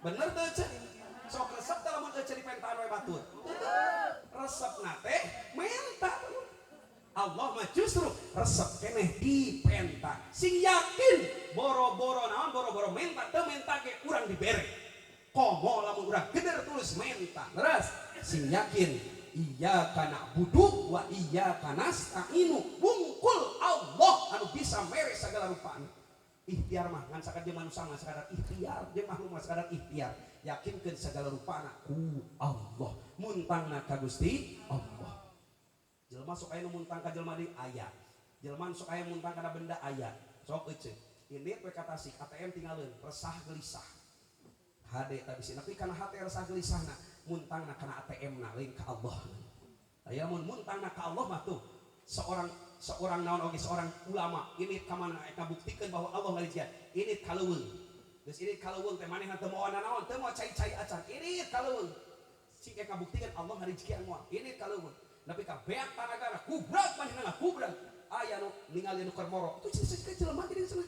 Bener teu ceu? Sok resep teh lamun euceu dipentaan wae batur. Resepna teh menta. Allah mah justru resep keneh dipenta. Sing yakin boro-boro naon boro-boro menta teu menta ge urang dibere. Komo lamun urang geder tulus menta. Leres, sing yakin iyyaka na'budu wa iyyaka nasta'inu. Bungkul Allah anu bisa mere segala rupana. Ikhtiar mah ngan sakadar manusia mah sakadar ikhtiar, jeung makhluk mah sakadar ikhtiar. Yakinkeun segala rupana ku Allah. Muntangna ka Gusti Allah. Jelema sok aya nu muntang ka jelema deui aya. Jelema sok aya muntang kana benda aya. Sok euceuk. Indit we ka Tasik ATM tinggalkeun, resah gelisah. Hade tadi sih, tapi kana hate resah gelisahna muntangna kana ATM na lain ka Allah. Aya mun muntangna ka Allah mah tuh seorang naon oge seorang ulama ini ka mana eta buktikeun bahwa Allah ngalijian. Ini ka leuweung. Geus ini ka leuweung teh manehna teu moal naon, teu moal cai-cai acan. Ini ka leuweung. Sing eta buktikeun Allah ngalijian moal. Ini ka leuweung. Tapi ka beak tanagana kubrak manehna kubrak. Aya nu ningali nu keur moro. Itu cenah jelema teh cenah.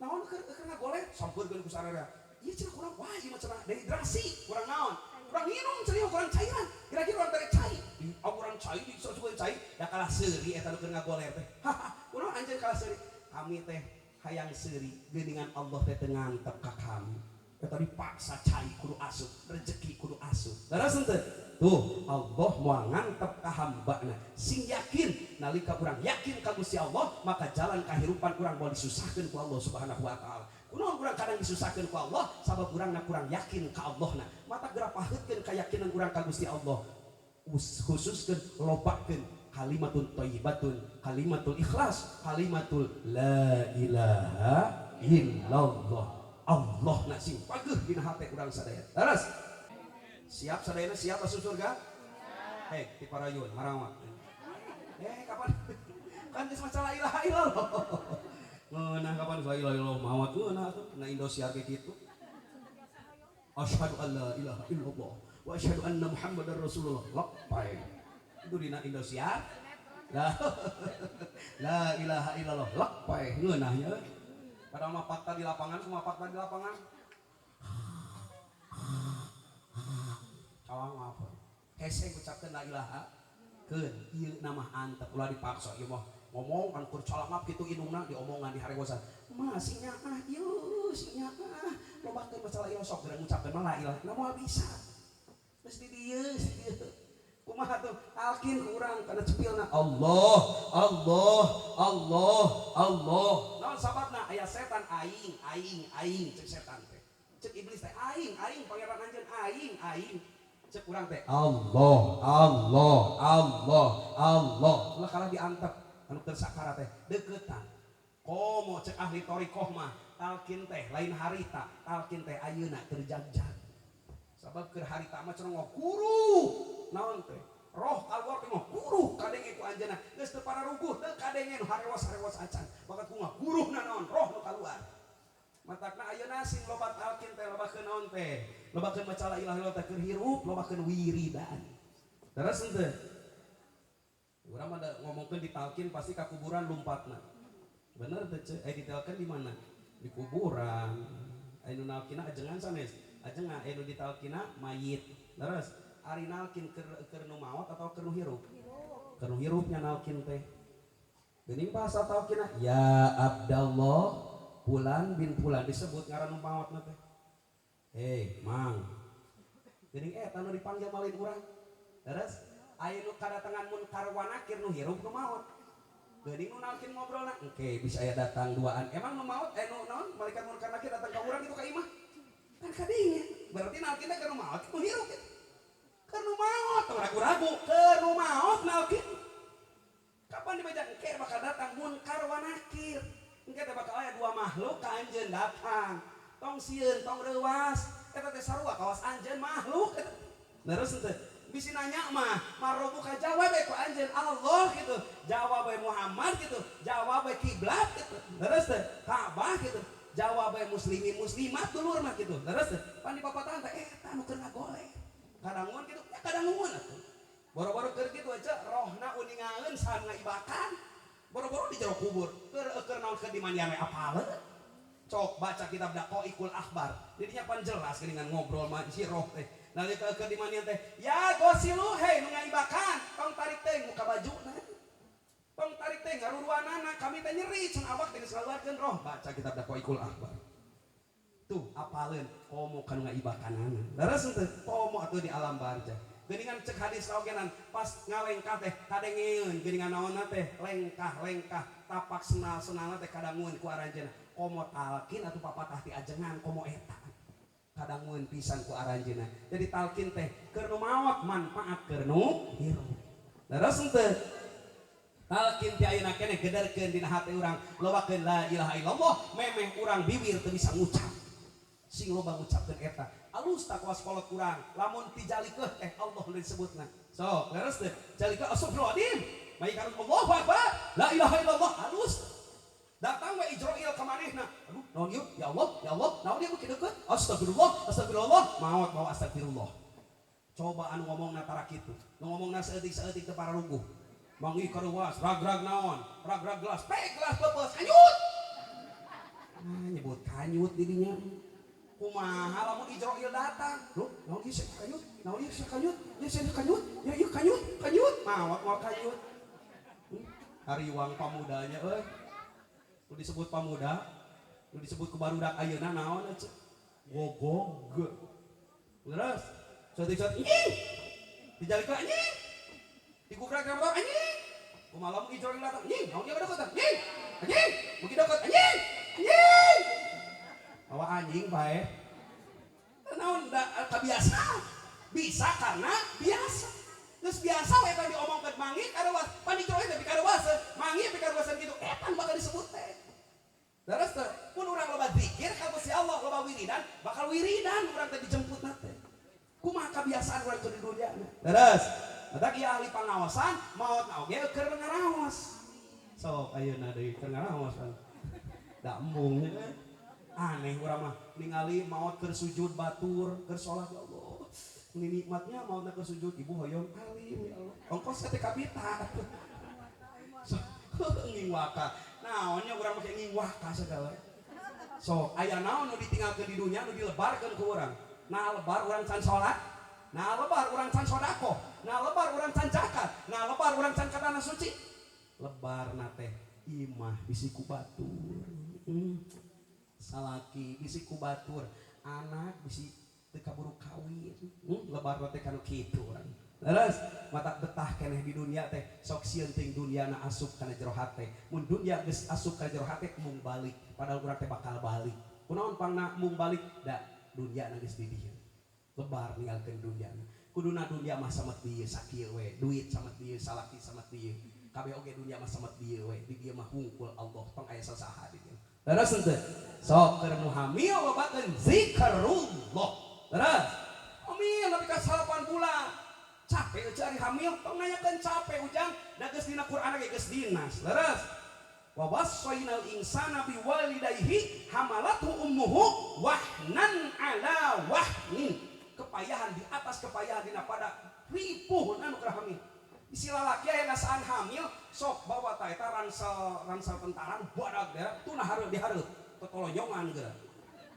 Naon keur ngagolet sampeurkeun ku sararea. Ieu cenah kurang wah ieu mah cenah dehidrasi, kurang naon? Kurang minum cenah kurang cairan. Kira-kira urang tere cai. Di urang cai di sok cai da kalah seuri eta nu keur ngagoler teh. Haha, kunaon anjeun kalah seuri? Kami teh hayang seuri geuningan Allah teh teu ngantep ka kami. Eta dipaksa cai kudu asup, rezeki kudu asup. Leres henteu? Tuh, Allah moal ngantep ka hambana. Sing yakin, nalika urang yakin ka Gusti Allah, maka jalan kahirupan urang moal disusahkeun ku Allah Subhanahu wa taala. Kunaon urang kadang disusahkeun ku Allah? Sabab urangna kurang yakin ka Allahna. Mata geura paheutkeun keyakinan urang ka Gusti Allah. Khususkeun lobakeun kalimatun thayyibatun, kalimatul ikhlas, kalimatul la ilaha illallah. Allah na sing pageuh dina hate urang sadaya. Leres? Siap sadayana, siap asup surga? Hei, ti parayun marawat. Kapan? Kan geus maca la ilaha illallah. Ngeunah kapan la ilaha illallah mawat ngeunah atuh na Indosiar ge kitu. Asyhadu an la ilaha illallah wa asyhadu anna Muhammadar Rasulullah. Lepai. Itu dina Indosiar. La, la ilaha illallah. Lepai ngeunah nya. Padahal mah fakta di lapangan, semua fakta di lapangan. Cawang apa? Hese ngucapkeun la ilaha keun ieu nama antep ulah dipaksa ieu mah ngomong kan keur calangap kitu indungna diomongan di harewosan. Mah sing nyaah ieu sing nyaah lobakeun masalah ieu sok geura ngucapkeun mah la ilaha na moal bisa. Geus di dieu, di dieu. Kumaha tuh talkin ku urang kana cepilna Allah Allah Allah Allah. Naon sababna aya setan aing aing aing cek setan teh. Cek iblis teh aing aing pangeran anjeun aing aing. Cek urang teh Allah Allah Allah Allah. Ulah kalah diantep anu keur sakara teh deuketan. Komo cek ahli thariqah mah talkin teh lain harita, talkin teh ayeuna keur jagjag. Sabab keur harita mah cenah ngaguru naon teh roh kaluar teh ngaguruh kadenge ku anjeunna geus teu pararuguh teu kadenge nu harewas-harewas acan bakat ku ngaguruhna naon roh nu kaluar. Matakna ayeuna sing loba talkin teh lobakeun naon teh lobakeun maca la ilaha illallah teh keur hirup lobakeun wiridan. Terus henteu urang mah da ngomongkeun di talkin pasti ka kuburan lumpatna. Bener teu ceu? Ditalkeun di mana? Di kuburan. Anu nalkina ajengan sanes. Ajengan anu ditalkina mayit. Terus ari nalkin keur nu maot atau keur nu hirup? Keur nu hirup nya nalkin teh. Geuning bahasa talkina ya Abdallah Fulan bin Fulan disebut ngaran nu maotna teh. Hei, Mang. Geuning eta nu dipanggil malin urang. Terus aya nu kadatangan munkar wa nakir nu hirup nu maot. Geuning nu nalkin ngobrolna, engke bisa aya datang duaan. Emang nu maot nu naon malaikat munkar nakir datang ka urang kitu ka imah? Kan kadinya. Berarti nalkin teh keur nu maot nu hirup kitu. Keur nu maot tong ragu-ragu, keur nu maot nalkin. Kapan dibaca engke bakal datang munkar wa nakir. Engke teh bakal aya dua makhluk ka anjeun datang. Tong sieun, tong reuas. Eta teh sarua kawas anjeun makhluk eta. Leres henteu? Bisi nanya mah, marobuka jawab we ku anjeun Allah gitu. Jawab we Muhammad gitu. Jawab we kiblat gitu. Leres teh? Ka'bah gitu. Jawab we muslimin muslimat dulur mah gitu. Leres teh? Pan di papatahan teh eta nu keur ngagoleh. Kadangun gitu, ya kadangun atuh. Boro-boro keur kitu aja rohna uningaeun saha ngaibakan. Boro-boro di jero kubur, keur naon keur di mandian we apaleun. Cok baca kitab Daqaiqul Akhbar. Didinya pan jelas geuningan ngobrol mah si roh teh. Nalika keur di mandian teh, ya gosilu hei nu ngaibakan, tong tarik teh muka bajuna. Tong tarik teh ngaruruanana, kami teh nyeri cenah awak teh geus ngaluarkeun roh. Baca kitab Daqaiqul Akhbar. Tuh apaleun komo kanu ngaibakanana. Leres henteu? Komo atuh di alam barzah. Geuningan cek hadis ogenan pas ngalengkah teh kadengeun geuningan naonna teh lengkah-lengkah tapak senal-senalna teh kadangun ku aranjeunna. Komo talkin atuh papatah ti ajengan komo eta. Kadangun pisan ku aranjeunna. Jadi talkin teh keur nu maot manfaat keur nu hirup. Leres henteu? Talkin ti ayeuna keneh gederkeun dina hate urang lobakeun la ilaha illallah memeh urang bibir teu bisa ngucap. Sing loba ngucapkeun eta. Alus tak kawas kolot urang lamun ti jalikeuh teh Allah nu disebutna. Sok leres teh jalikeuh astagfirullahaladzim. Baik harus Allahu Akbar la ilaha illallah alus. Datang we Ijroil ka manehna. Aduh naon ieu? Ya Allah, ya Allah, naon ieu beuki deukeut? Astagfirullah, astagfirullah, maot bawa astagfirullah. Coba anu ngomongna tara kitu. Nu ngomongna saeutik-saeutik teu pararuguh. Mangi karuas, rag-rag naon? Rag-rag gelas, pe gelas peupeus kanyut. Ah, nyebut kanyut didinya. Kumaha lamun Ijroil datang? Loh, naon ieu sia kanyut? Naon ieu sia kanyut? Ieu sia kanyut? Ya ieu kanyut, kanyut. Maot moal kanyut. Hariwang pamudanya euy. Nu disebut pamuda, nu disebut ku barudak ayeuna naon cenah? Gogog. Leres. Saeutik-saeutik anjing. Dijalikeun anjing. Digugrak kana motor anjing. Kumaha lamun ijol datang anjing, naon ieu deukeut anjing. Anjing, mugi deukeut anjing. Anjing. Bawa anjing bae. Naon da kabiasaan. Bisa karena biasa. Terus biasa we eta diomongkeun mangi karuas, pan dicoe teh pikaruaseun, mangi pikaruaseun kitu, eta bakal disebut teh. Terus teh, mun urang loba zikir ka Gusti Allah, loba wiridan, bakal wiridan urang teh dijemputna teh. Kumaha kabiasaan urang teh di dunia. Terus, matak ieu ahli pangaosan maot oge keur ngaraos. Sok ayeuna deui keur ngaraos kan. Da embung aneh urang mah ningali maot keur sujud batur, keur salat ya Allah. Ini nikmatnya maotna keur sujud ibu hoyong alim ya Allah. Ongkos teh kabita. So, ngingwaka. Naonnya urang make ngingwaka segala. So, aya naon nu ditinggalkeun di dunya nu dilebarkeun ku urang. Nah lebar urang can salat, nah lebar urang can sedekah, nah lebar urang can zakat, nah lebar urang can ka tanah suci. Lebar teh imah bisi ku batur. Salaki bisi ku batur, anak bisi teu kaburu kawin. Lebar teh kanu kitu urang. Terus mata betah keneh di dunia teh sok sieun ting dunia na asup kana jero hate. Mun dunia geus asup kana jero hate mung balik, padahal urang teh bakal balik. Kunaon pangna mung balik? Da dunia na geus di dieu. Lebar ninggalkeun dunia. Kuduna dunia mah samet dieu sakieu we, duit samet dieu, salaki samet dieu. Kabeh oge dunia mah samet dieu we, di dieu mah hungkul Allah tong aya sasaha di dieu. Terus henteu? Sok keur nu hamil lobakeun zikrullah. Terus hamil nepi ka 8 bulan. Capek cari hamil tong nanyakeun capek ujang da geus dina Quran ge geus dinas. Leres. Wa wassaynal insana biwalidayhi hamalathu ummuhu wahnan ala wahnin. Kepayahan di atas kepayahan dina pada ripuh anu keur hamil. Isi lalaki aya ngasaan hamil sok bawa ta eta ransel ransel tentara badag daerah tunah hareup dihareup totolonyongan geura.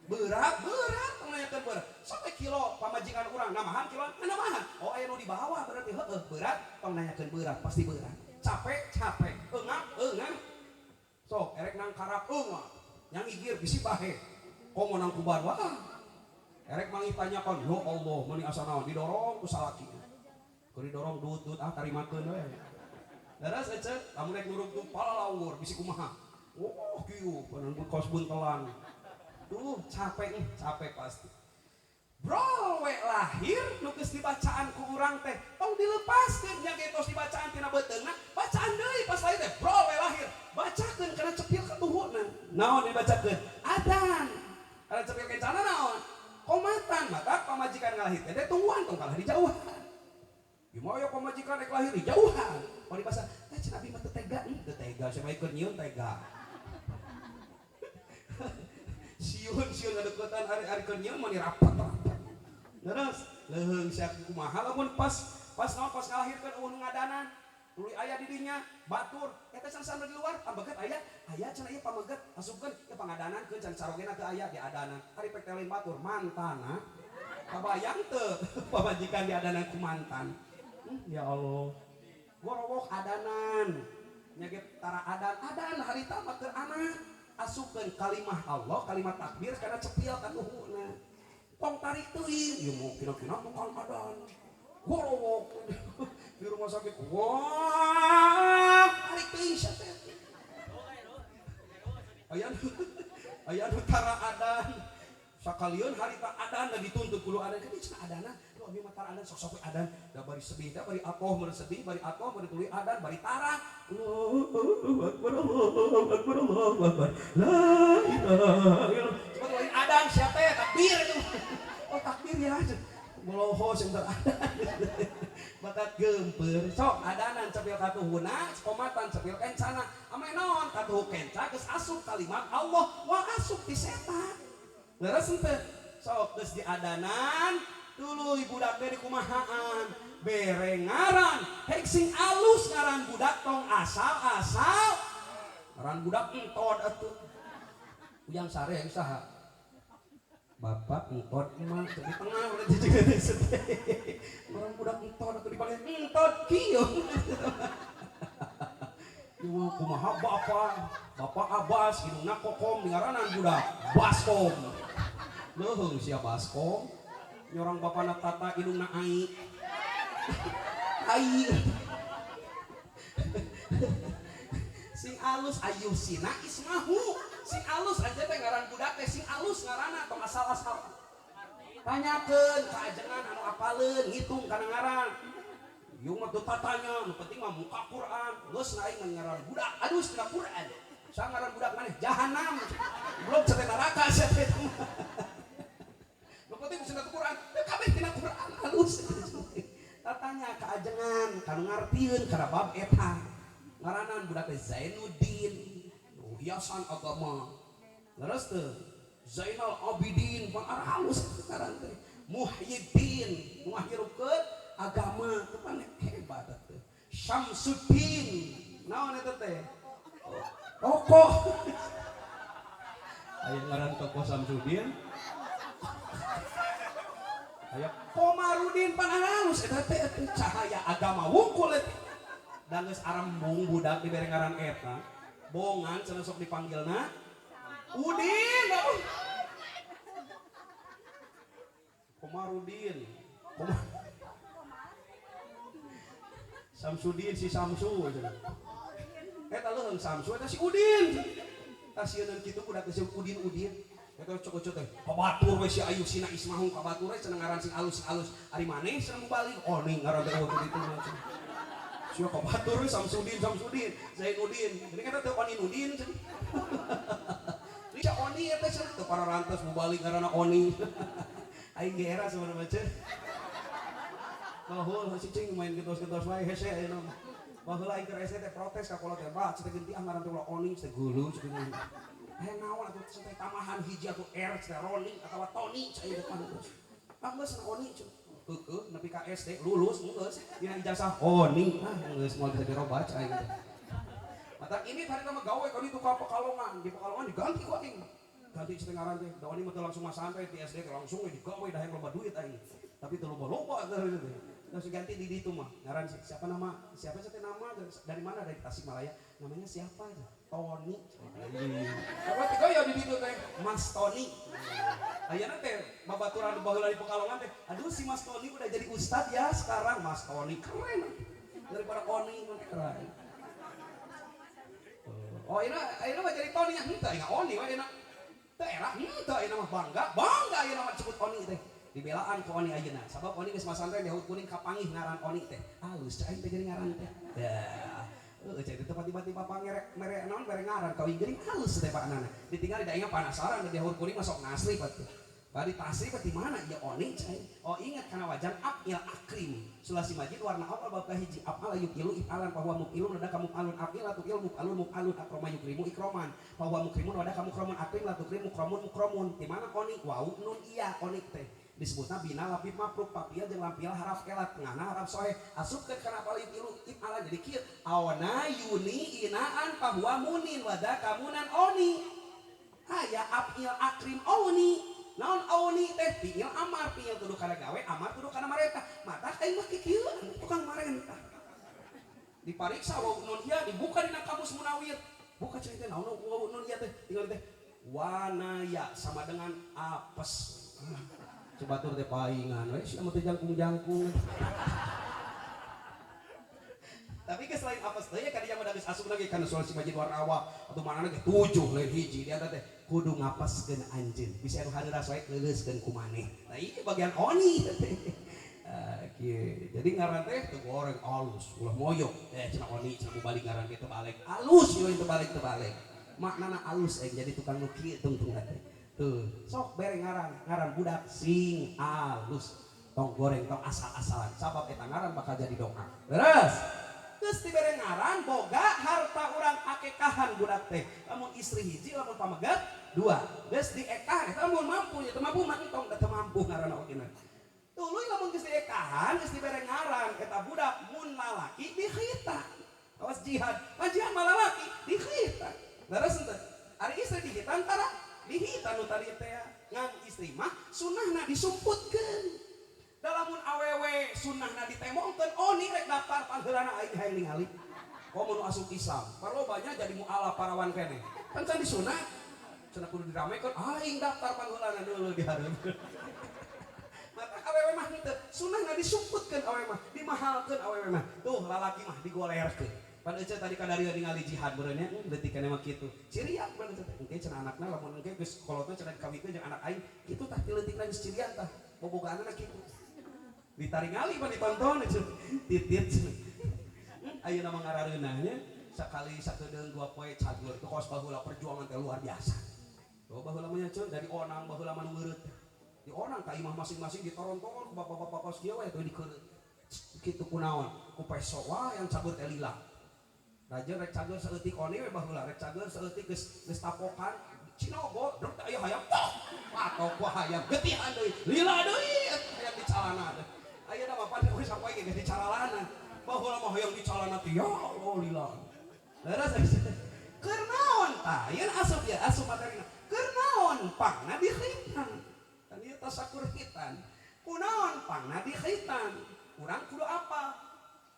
Berat berat tong nanyakeun berat. Sampai kilo pamajikan urang namahan kilo namahan. Oh aya nu di bawah berarti heueuh berat tong nanyakeun berat pasti berat. Capek capek eungap eungap. Sok erek nang karap eungap. Yang igir bisi bahe. Komo nang kubar wah. Erek mangi tanyakan ya Allah mani asa naon didorong ku salaki. Keur didorong dut-dut ah tarimakeun we. Leres ece lamun rek nurug palawur bisi kumaha. Oh kieu panan kaos buntelan. Duh, capek capek pasti. Bro, we lahir nu geus dibacaan ku urang teh, tong dilepaskeun nya ge tos dibacaan tina beuteungna, bacaan deui pas lahir teh, bro we lahir, bacakeun kana cepil katuhuna. Naon dibacakeun? Adzan. Kana cepil kencana naon? Komatan, maka pamajikan ngalahirkeun teh tungguan tong kalah dijauhan. Gimana ya pamajikan rek lahir dijauhan. Kalau dibasa, eh cenah abi mah teu tega, teu tega, siapa ikut nyieun tega. Siun siun ngadeukeutan ari-ari keur nyieun mah rapat-rapat. Terus leuheung sia kumaha lamun pas pas naon pas ngalahirkeun eueuh nu ngadanan. Tuluy aya di dinya batur eta can sampe di luar pameget aya aya cenah ieu pameget asupkeun ieu pangadanankeun can sarogena teu aya diadanan. Ari pek teh lain batur mantana. Kabayang teu pamajikan diadanan ku mantan. Ya Allah. Gorowok adanan. Nya ge tara adan adan harita mah keur anak. Asupkeun kalimah Allah, kalimat takbir kana cepil katuhuna. Tong tarik teuing, ieu mau kira-kira tukang adan. Gorowok di rumah sakit. Wah, tarik teuing sia teh. Aya aya nu tara adan. Sakalieun harita adan da dituntut kudu adan. Kan cenah adana, lu abi mah tara adan sok-sok we adan. Da bari sedih, da bari atoh mun sedih, bari atoh mun tuluy adan, bari tara. Allahu akbar, Allahu akbar, Allahu akbar. La ilaha illallah. Coba lain adan siapa ya takbir itu. Oh takbir ya. Boloho sing teu adan. Bakat geumpeur. Sok adanan cepil katuhuna, komatan cepil kencana. Ame naon katuhu kenca geus asup kalimat Allah, wa asup ti setan. Leres henteu? Sok geus diadanan, tuluy budak teh dikumahaan, bere ngaran, hek sing alus ngaran budak tong asal-asal. Ngaran budak entod atuh. Ujang sare yang saha? Bapak entod emak di tengah udah cicing teh sedih. Orang budak entod atuh dipanggil entod kieu. Ieu kumaha bapak? Bapak Abbas hidungna kokom ngaranan budak baskom. Leuheung sia baskom. Nyorang bapana tata indungna ai. Ai. Sing alus ayu sina ismahu. Sing alus aja teh ngaran budak teh sing alus ngaranna tong asal-asal. Tanyakeun ka ajengan anu apaleun ngitung kana ngaran. Ieu mah teu tatanya, nu penting mah muka Quran. Geus aing ngaran budak, alus tina Quran. Sa ngaran budak maneh jahanam. Belum cenah neraka sia teh. Nu penting cenah Quran, teu kabeh tina Quran alus. Tatanya ka ajengan, ka nu ngartieun kana bab eta. Ngaranan budak teh Zainuddin, hiasan agama. Leres teu? Zainal Abidin, pan halus ngaran teh. Muhyiddin, ngahirupkeun agama teu pan hebat teh. Syamsuddin, naon eta teh? Tokoh. Aya ngaran tokoh Syamsuddin. Aya Komarudin pan halus eta teh cahaya agama wungkul eta. Da geus arembung budak dibere ngaran eta. Bongan cenah sok dipanggilna Udin. Komarudin. Samsudin si Samsu cenah. Eta leuheung Samsu eta si Udin. Tasieun kitu budak teh si Udin-Udin. Eta cok-cok teh kabatur we si Ayu Sina Ismahu kabatur we cenah ngaran sing alus sing alus. Ari maneh cenah mubalik. Oh ning ngaran teh eueuh kitu mah cenah. Sia kabatur we Samsudin Samsudin Zainuddin. Jadi kan teh Oninudin cenah. Sia Oni eta cenah teu pararantos mubalik ngaranna Oni. Aing ge era sabarapa cenah. Bahul si cing main getos-getos wae hese ayeuna mah. Baheula aing keur SD teh protes ka kolot teh, "Bah, cenah genti ah ngaran teh ulah Oni cenah geuleuh cenah." Eh naon atuh cenah tambahan hiji atuh R cenah Roni atawa Tony cenah depan terus. Ah geus Oni cenah. Heueuh nepi ka SD lulus geus dina ijazah Oni. Ah geus moal bisa dirobah cai aing teh. Mata ini tadi mah gawe ka ditu ka Pekalongan, di Pekalongan diganti ku aing. Ganti cenah ngaran teh. Da Oni mah teu langsung masantren di SD teh langsung we digawe da hayang loba duit aing. Tapi teu loba-loba teh gitu. Langsung ganti di ditu mah. Ngaran siapa nama? Siapa sih nama? Dari mana? Dari Tasikmalaya. Namanya siapa? Tony. Apa teh gaya di ditu teh? Mas Tony. Ayeuna teh babaturan baheula di Pekalongan teh. Aduh si Mas Tony udah jadi ustad ya sekarang. Mas Tony keren. Daripada Oni mah keren. Oh, ayeuna mah jadi Tony nya henteu aing Oni we ayeuna. Teu era henteu ayeuna mah bangga, bangga ayeuna mah disebut Oni teh. Dibelaan ku Oni ayeuna. Sabab Oni geus masantren di Haut Kuning kapangih ngaran Oni teh. Alus cai teh jadi ngaran teh. Dah. Heueuh cai teh tiba-tiba pangere mere naon mere ngaran kawin geuning halus teh paknana. Ditinggal da aing panasaran di Haut Kuning masuk ngasri pat teh. Bari tasri pat di mana ieu Oni cai. Oh ingat kana wajan afil akrim. Sulasi majid warna awal bab kahiji afal yukilu ifalan bahwa mukilun ada kamu alun afil atukil mukalun mukalun akroma yukrimu ikroman bahwa mukrimun ada kamu kromun akrim latukrim mukromun mukromun. Di mana Oni wau nun iya Oni teh. Disebutna bina lapif mapruk papia jeung lampil haraf kelat tengahna haraf soeh asupkeun kana palih ilu ifalan jadi kieu awana yuni inaan bahwa munin wada kamunan oni aya afil akrim oni naon oni teh fiil amar fiil tuduh kana gawe amar tuduh kana marentah mata aing mah kikieuan tukang marentah dipariksa wau nun iya dibuka dina kamus Munawir buka cenah teh naon wau nun iya teh tinggal teh wanaya sama dengan apes. Coba tur teh paingan we sia mah teh jangkung-jangkung. Tapi geus lain apes teh ya kadinya mah geus asup lagi kana soal si majid warna atau manana ge 7 lain hiji dia teh kudu ngapeskeun anjeun. Bisa anu hareureuh wae leuleuskeun ku maneh. Nah ieu bagian Oni teh. Kieu. Jadi ngaran teh teu goreng alus ulah moyok. Cenah Oni cenah balik ngaran ge teu balik. Alus ieu teu balik teu balik. Maknana alus aing jadi tukang nu kieu tungtung teh. Tuh, sok bere ngaran, ngaran budak sing alus. Tong goreng tong asal-asalan. Sabab eta ngaran bakal jadi doa. Beres. Geus dibere ngaran boga harta urang akekahan budak teh. Lamun istri hiji, lamun pamegat dua. Geus diekah eta mun mampu nya teu mampu mah entong da teu mampu ngaranna oge. Tuluy lamun geus diekahan, geus dibere ngaran eta budak mun lalaki dikhitan. Awas jihad, mah jihad mah lalaki dikhitan. Leres henteu? Ari istri dihitan tara? Dihitan nu tadi teh ngan istri mah sunahna disumputkeun. Da lamun awewe sunahna ditemongkeun oni rek daftar pangheulana aing hayang ningali. Komo nu asup Islam, parlobanya jadi mualaf parawan keneh. Kan can disunat. Cenah kudu diramekeun aing daftar pangheulana deuleu di hareup. Mata awewe mah henteu, sunahna disuputkeun awewe mah, dimahalkeun awewe mah. Tuh lalaki mah digolerkeun. Pan ece tadi kadaria ningali jihad meureun nya, leutikana mah kitu. Cirian meureun teh. Engke cenah anakna lamun engke geus kolotna cenah dikawinkeun jeung anak aing, kitu tah ti leutikna geus cirian tah. Bobogaanna kitu. Ditaringali mah ditonton cenah. Titit cenah. Ayeuna mah ngarareunah nya sakali sakedeung dua poe cagur teh kos baheula perjuangan teh luar biasa. Tuh baheula mah nya ceu dari onang baheula mah nu ngeureut. Di onang ka imah masing-masing ditoron-toron ku bapak-bapak kos kieu we teh dikeureut. Kitu kunaon? Ku peso wah yang cagur teh lila. Raja rek cager saeutik oni we baheula rek cager saeutik geus geus tapokan cinogo druk teh aya hayam tok patok ku hayam getihan deui lila deui hayam di calana teh ayeuna mah pan geus sapoe ge geus di calalana baheula mah hayam di calana teh ya Allah lila leres keur naon tah ieu asup ya asup materina keur naon pangna dikhitan kan ieu tasakur khitan kunaon pangna dikhitan urang kudu apa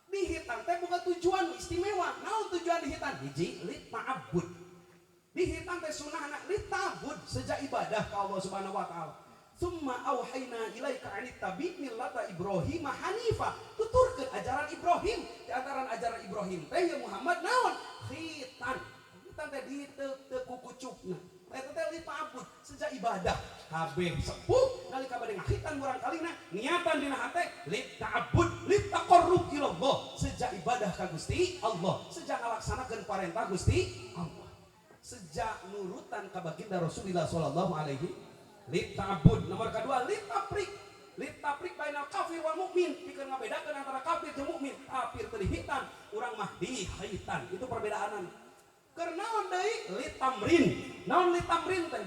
dihitan teh bukan tujuan istimewa. Naon tujuan dihitan? Hiji lit ta'abbud. Dihitan teh sunahna lit ta'abbud sejak ibadah ka Allah Subhanahu wa taala. Summa auhayna ilaika anittabi millata Ibrahim hanifa. Tuturkeun ajaran Ibrahim. Di antara ajaran Ibrahim teh ya Muhammad naon? Khitan. Khitan teh diteuk-teuk ku kucupna. Eta teh lit ta'abbud sejak ibadah. Kabeh sepuh nalika bade ngakhitan murang kalina niatan dina hate lit ta'abbud lit taqarrub ila Allah sejak ibadah ka Gusti Allah sejak ngalaksanakeun parentah Gusti Allah sejak nurutan ka baginda Rasulullah sallallahu alaihi lit ta'abbud. Nomor kedua lit tafriq lit tafriq bainal kafir wal mukmin pikeun ngabedakeun antara kafir jeung mukmin. Kafir teu dihitan urang mah dihitan, itu perbedaanan. Keur naon deui lit tamrin? Naon lit tamrin teh?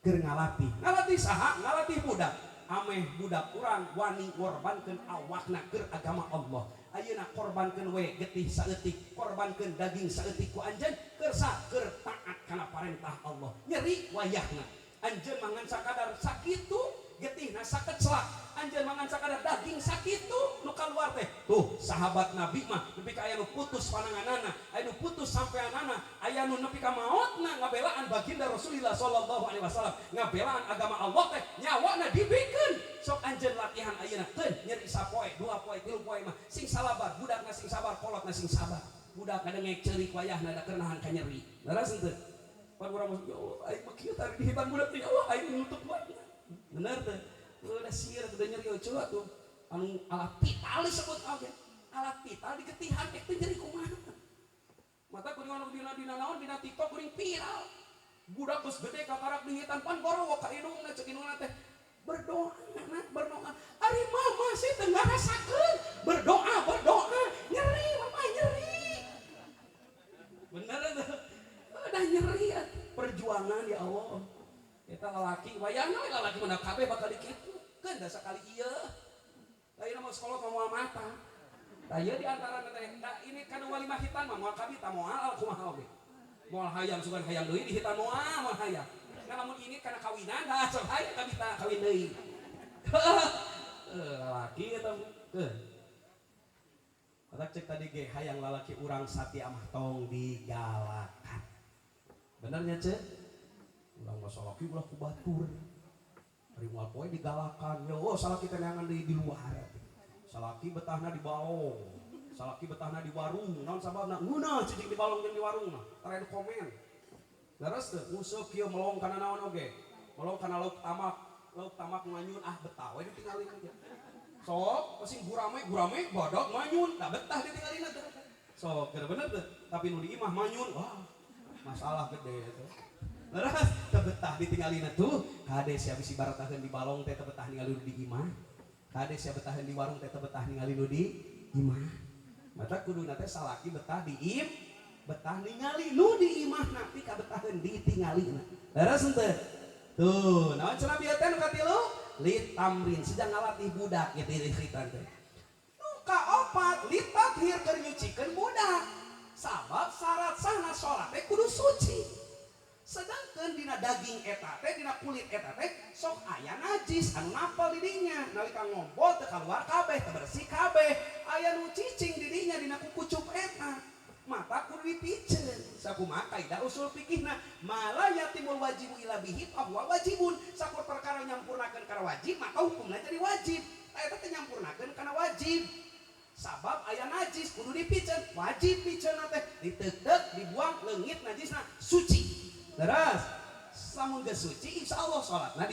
Keur ngalatih. Ngalatih saha? Ngalatih budak. Ameh budak urang wani ngorbankeun awakna keur agama Allah. Ayeuna korbankeun we getih saeutik, korbankeun daging saeutik ku anjeun keur keur taat kana parentah Allah. Nyeri wayahna. Anjeun mangan sakadar sakitu getihna sakeclak. Anjeun mangan sakadar daging sakitu nu kaluar teh. Tuh sahabat Nabi mah nepi ka aya nu putus pananganana, aya nu putus sampeanana, aya nu nepi ka maotna ngabelaan baginda Rasulullah sallallahu alaihi wasallam, ngabelaan agama Allah teh nyawana dibikeun. Sok anjeun latihan ayeuna keun nyeri sapoe, dua poe, tilu poe mah sing salabar, budakna sing sabar, kolotna sing sabar. Budak kadengek ceurik wayahna da keur nahan ka nyeri. Leres henteu? Pan urang mah ya Allah aing mah kieu tadi dihitan budak teh ya Allah aing nutup wae. Bener teh? Udah sieun udah nyeri eueuh atuh. Anu alat vital disebut oge. Alat vital digetihan teh teu nyeri kumaha. Mata kuring anu dina naon dina TikTok kuring viral. Budak geus gede kakarak dihitan pan gorowok ka indungna ceuk indungna teh. Berdoa nak berdoa. Ari mama sih teu ngarasakeun. Berdoa berdoa nyeri mama nyeri. Bener teh? Udah nyeri atuh. Perjuangan ya Allah. Eta lalaki wayahna we lalaki mah kabeh bakal dikitu. Keun da sakali ieu. Ayeuna mah sekolah moal mata. Tah ieu di antara teh da ini kana walima hitan mah moal kabita moal kumaha oge. Moal hayang sugan hayang deui di hitan moal moal hayang. Nah lamun ini kana kawinan da sok hayang kabita kawin deui. Lalaki eta keun. Mata cek tadi ge hayang lalaki urang satia mah tong digalakan. Bener nya cek? Urang mah salaki ulah ku batur. Ari moal poe digalakan. Ya oh salaki teh neangan deui di luar. Salaki betahna di balong. Salaki betahna di warung. Naon sababna? Ngeunah cicing di balong jeung di warung mah. Tara komen. Leres teu? Nguseup kieu melong kana naon oge. Melong kana lauk tamak. Lauk tamak manyun ah betah we ditinggalin aja. Sok sing gurame gurame badak manyun, da betah ditinggalin teh. Sok keur bener teu? Tapi nu di imah manyun, wah masalah gede eta. Leres teu betah ditinggalin tuh, kade sia bisi barataheun di balong teh teu betah ningali nu di imah. Kade sia betaheun di warung teh teu betah ningali nu di imah. Mata kuduna teh salaki betah di im, betah ningali nu di imahna pika betaheun ditinggalina. Leres henteu? Tuh, naon cenah bieu teh nu katilu? Lit tamrin sedang ngalatih budak gitu khitan teh. Nu kaopat lit tathir keur nyucikeun budak. Sabab syarat sahna salat teh kudu suci. Sedangkan dina daging eta teh dina kulit eta teh sok aya najis anu napel di dinya nalika ngompol teu kaluar kabeh teu bersih kabeh aya nu cicing di dinya dina kukucup eta. Mata kudu dipiceun. Sakumaha kaidah usul fikihna, mala yatimul wajibu illa bihi fa huwa wajibun. Sakur perkara nyampurnakeun kana wajib, maka hukumna jadi wajib. Eta teh nyampurnakeun kana wajib. Sabab aya najis kudu dipiceun, wajib piceunna teh diteuk-teuk, dibuang leungit najisna, suci. Leres. Lamun geus suci insyaallah salatna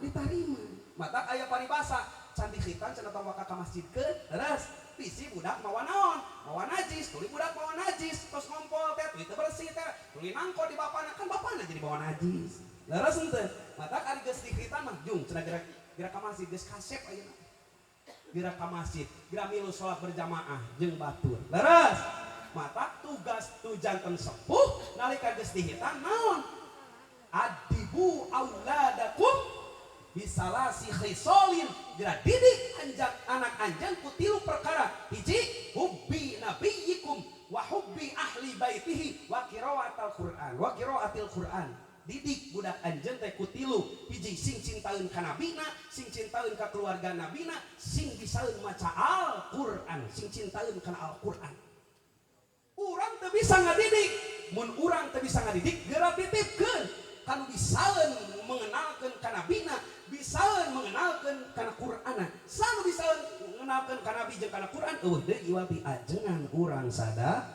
ditarima. Mata aya paribasa, can dikhitan cenah tong waka ka masjid keun, leres. Bisi budak mawa naon? Mawa najis, tuluy budak mawa najis, terus ngompol teh, tuluy teu bersih teh, tuluy nangko di bapana, kan bapana jadi bawa najis. Leres henteu? Mata ari geus dikhitan mah jung cenah gerak gerak ka masjid geus kasep ayeuna. Gerak ka masjid, gerak milu salat berjamaah jeung batur. Leres. Mata tugas tu janten sepuh nalika geus dikhitan naon? Adibu auladakum bisalasi khisolin, geura didik anjak anak anjeun ku tilu perkara. Hiji, hubbi nabiyyikum wa hubbi ahli baitihi wa qiraatil Qur'an wa qiraatil Qur'an. Didik budak anjeun teh ku tilu. Hiji, sing cintaeun ka nabina, sing cintaeun ka keluarga nabina, sing bisaeun maca Al-Qur'an, sing cintaeun kana Al-Qur'an. Urang teu bisa ngadidik, mun urang teu bisa ngadidik geura titipkeun kanu bisaeun mengenalkeun ka nabina, bisaeun mengenalkeun kana Qur'ana. Sanu bisaeun mengenalkeun ka nabi jeung kana Qur'an eueuh deui iwal ti ajengan urang sada.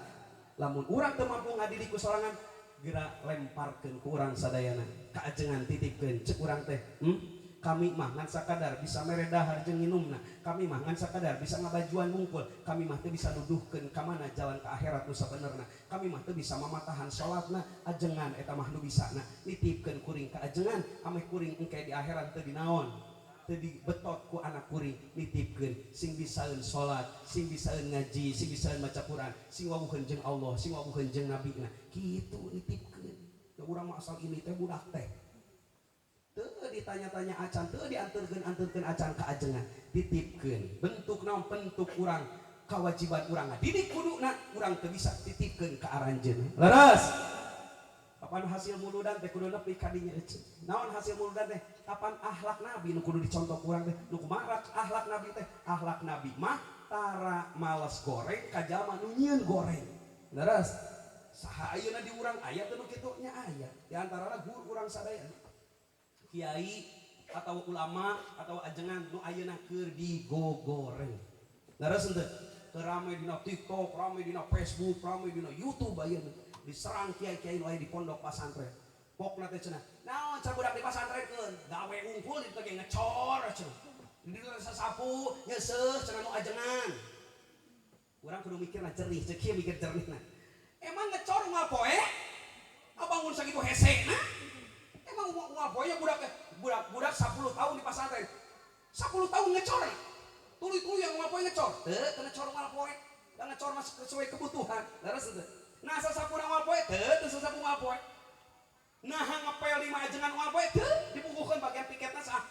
Lamun urang teu mampu ngadidik ku sorangan, geura lemparkeun ku urang sadayana ka ajengan, titipkeun. Cek urang teh, Kami mah ngan sakadar bisa mere dahar jeung nginumna, kami mah ngan sakadar bisa ngabajuan mungkul, kami mah teu bisa nuduhkeun ka mana jalan ka akhirat nu sabenerna, kami mah teu bisa mamatahan salatna, ajengan eta mah nu bisana, nitipkeun kuring ka ajengan ameh kuring engke di akhirat teu dinaon, teu dibetot ku anak kuring. Nitipkeun sing bisaeun salat, sing bisaeun ngaji, sing bisaeun maca Quran, sing wawuheun jeung Allah, sing wawuheun jeung nabina, kitu nitipkeun. Da urang mah asal ini teh budak teh teu ditanya-tanya acan, teu dianterkeun-anterkeun acan ka ajengan, titipkeun. Bentuk naon? Bentuk urang kewajiban urang ngadidik kuduna, urang teu bisa titipkeun ka aranjeun. Leres? Kapan hasil muludan teh kudu nepi ka dinya ece. Naon hasil muludan teh? Kapan akhlak nabi nu kudu dicontoh urang teh? Nu kumaha akhlak nabi teh? Akhlak nabi mah tara males goreng ka jalma nu nyieun goreng. Leres? Saha ayeuna di urang aya teu nu kitu nya? Aya. Di antarana guru urang sadaya. Kiai atau ulama atau ajengan nu ayeuna keur digogoreng. Leres henteu? Keur rame dina TikTok, rame dina Facebook, rame dina YouTube ayeuna. Diserang kiai-kiai nu aya di pondok pasantren. Pokna teh cenah, naon cenah budak di pasantrenkeun, gawe unggul di ge ngecor cenah. Di ditu sasapu, nyeuseuh cenah nu ajengan. Urang kudu mikirna jernih, ceuk kieu mikir jernihna. Emang ngecor unggal poe? Abangun sakitu hese na? Emang unggal poe budak budak budak 10 tahun di pasantren. 10 tahun ngecor. Tuluy-tuluy yang unggal poe ngecor. Teu, teu ngecor unggal poe. Da ngecor mah sesuai kebutuhan. Leres teu? Nah, sasapu unggal poe teu, teu sasapu unggal poe. Nah, ngepel lima ajengan unggal poe teu, dipuguhkeun bagian piketna sah.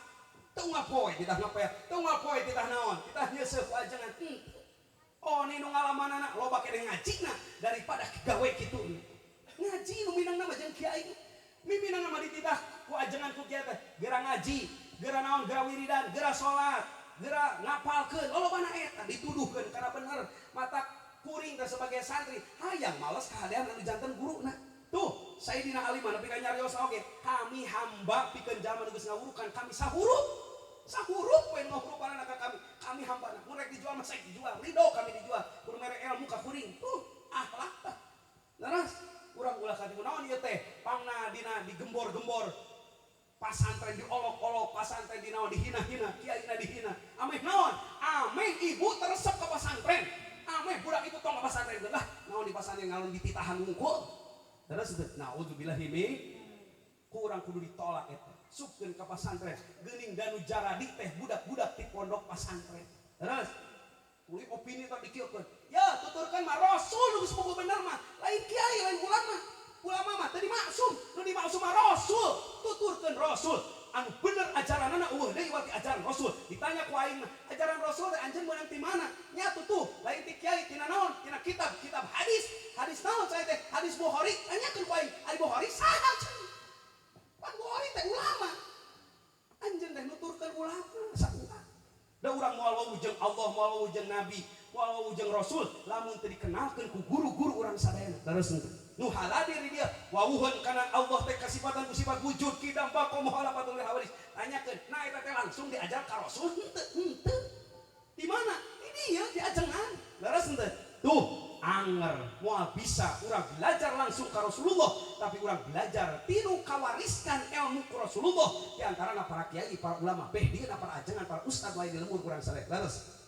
Teu unggal poe titah ngepel, teu unggal poe titah naon, titah nyeuseuh ku ajengan. Oh, ini nu ngalamanana loba keneh ngajina daripada gawe kitu. Ngaji nu minangna mah jeung kiai. Miminang mah dititah ku ajengan ku kiai teh, geura ngaji, geura naon, geura wiridan, geura salat, geura ngapalkeun, lolobana eta dituduhkeun kana bener. Mata kuring teh sebagai santri hayang males kahadean anu janten guruna. Tuh, Sayyidina Ali mah nepi ka nyarios oge, kami hamba pikeun jalma nu geus ngawurukan kami sahurup. Sahurup we ngahurupanana ka kami. Kami hamba mun rek dijual mah sae dijual, ridho kami dijual. Kudu mere ilmu ka kuring. Tuh, akhlak tah. Leres, urang ulah katipu naon ieu teh? Pangna dina digembor-gembor. Pasantren diolok-olok, pasantren dinaon dihina-hina, kiaina dihina. Ameh naon? Ameh ibu teresep ka pasantren. Ameh budak ibu tong ka pasantren lah. Naon di pasantren ngalun dititahan wungkul. Terus teu, naudzubillahi min kurang kudu ditolak eta. Supkeun ka pasantren, geuning danu jaradi teh budak-budak di pondok pasantren. Terus tuluy opini tadi dikieukeun. Ya, tuturkeun mah Rasul nu geus boga bener mah, lain kiai, lain ulama. Ulama mah teu dimaksum, nu dimaksum mah Rasul. Tuturkeun Rasul. Anu bener ajaranana eueuh deui wati ajaran Rasul. Ditanya ku aing mah, ajaran Rasul teh anjeun meunang ti mana? Nya tutuh, lain ti kiai, tina naon? Tina kitab, kitab hadis. Hadis naon saya teh? Hadis Bukhari. Tanyakeun ku aing, ari Bukhari saha cenah? Pan Bukhari teh ulama. Anjeun teh nuturkeun ulama saurang. Da urang moal wawuh jeung Allah, moal wawuh jeung Nabi, Moal wawuh jeung Rasul lamun teu dikenalkeun ku guru-guru urang sadayana. Leres henteu? Nu haladir di dieu wawuheun kana Allah teh kasifatan ku sifat wujud kidam baqa muhalafatul hawadis. Tanyakeun, nah eta teh langsung diajar ka Rasul henteu? Henteu. Di mana? Di dieu diajengan. Leres henteu? Tuh anger moal bisa urang belajar langsung ka Rasulullah, tapi urang belajar tinu kawariskan ilmu ku Rasulullah di antarana para kiai, para ulama, beh dieuna para ajengan, para ustad lain di lembur urang sadaya. Leres?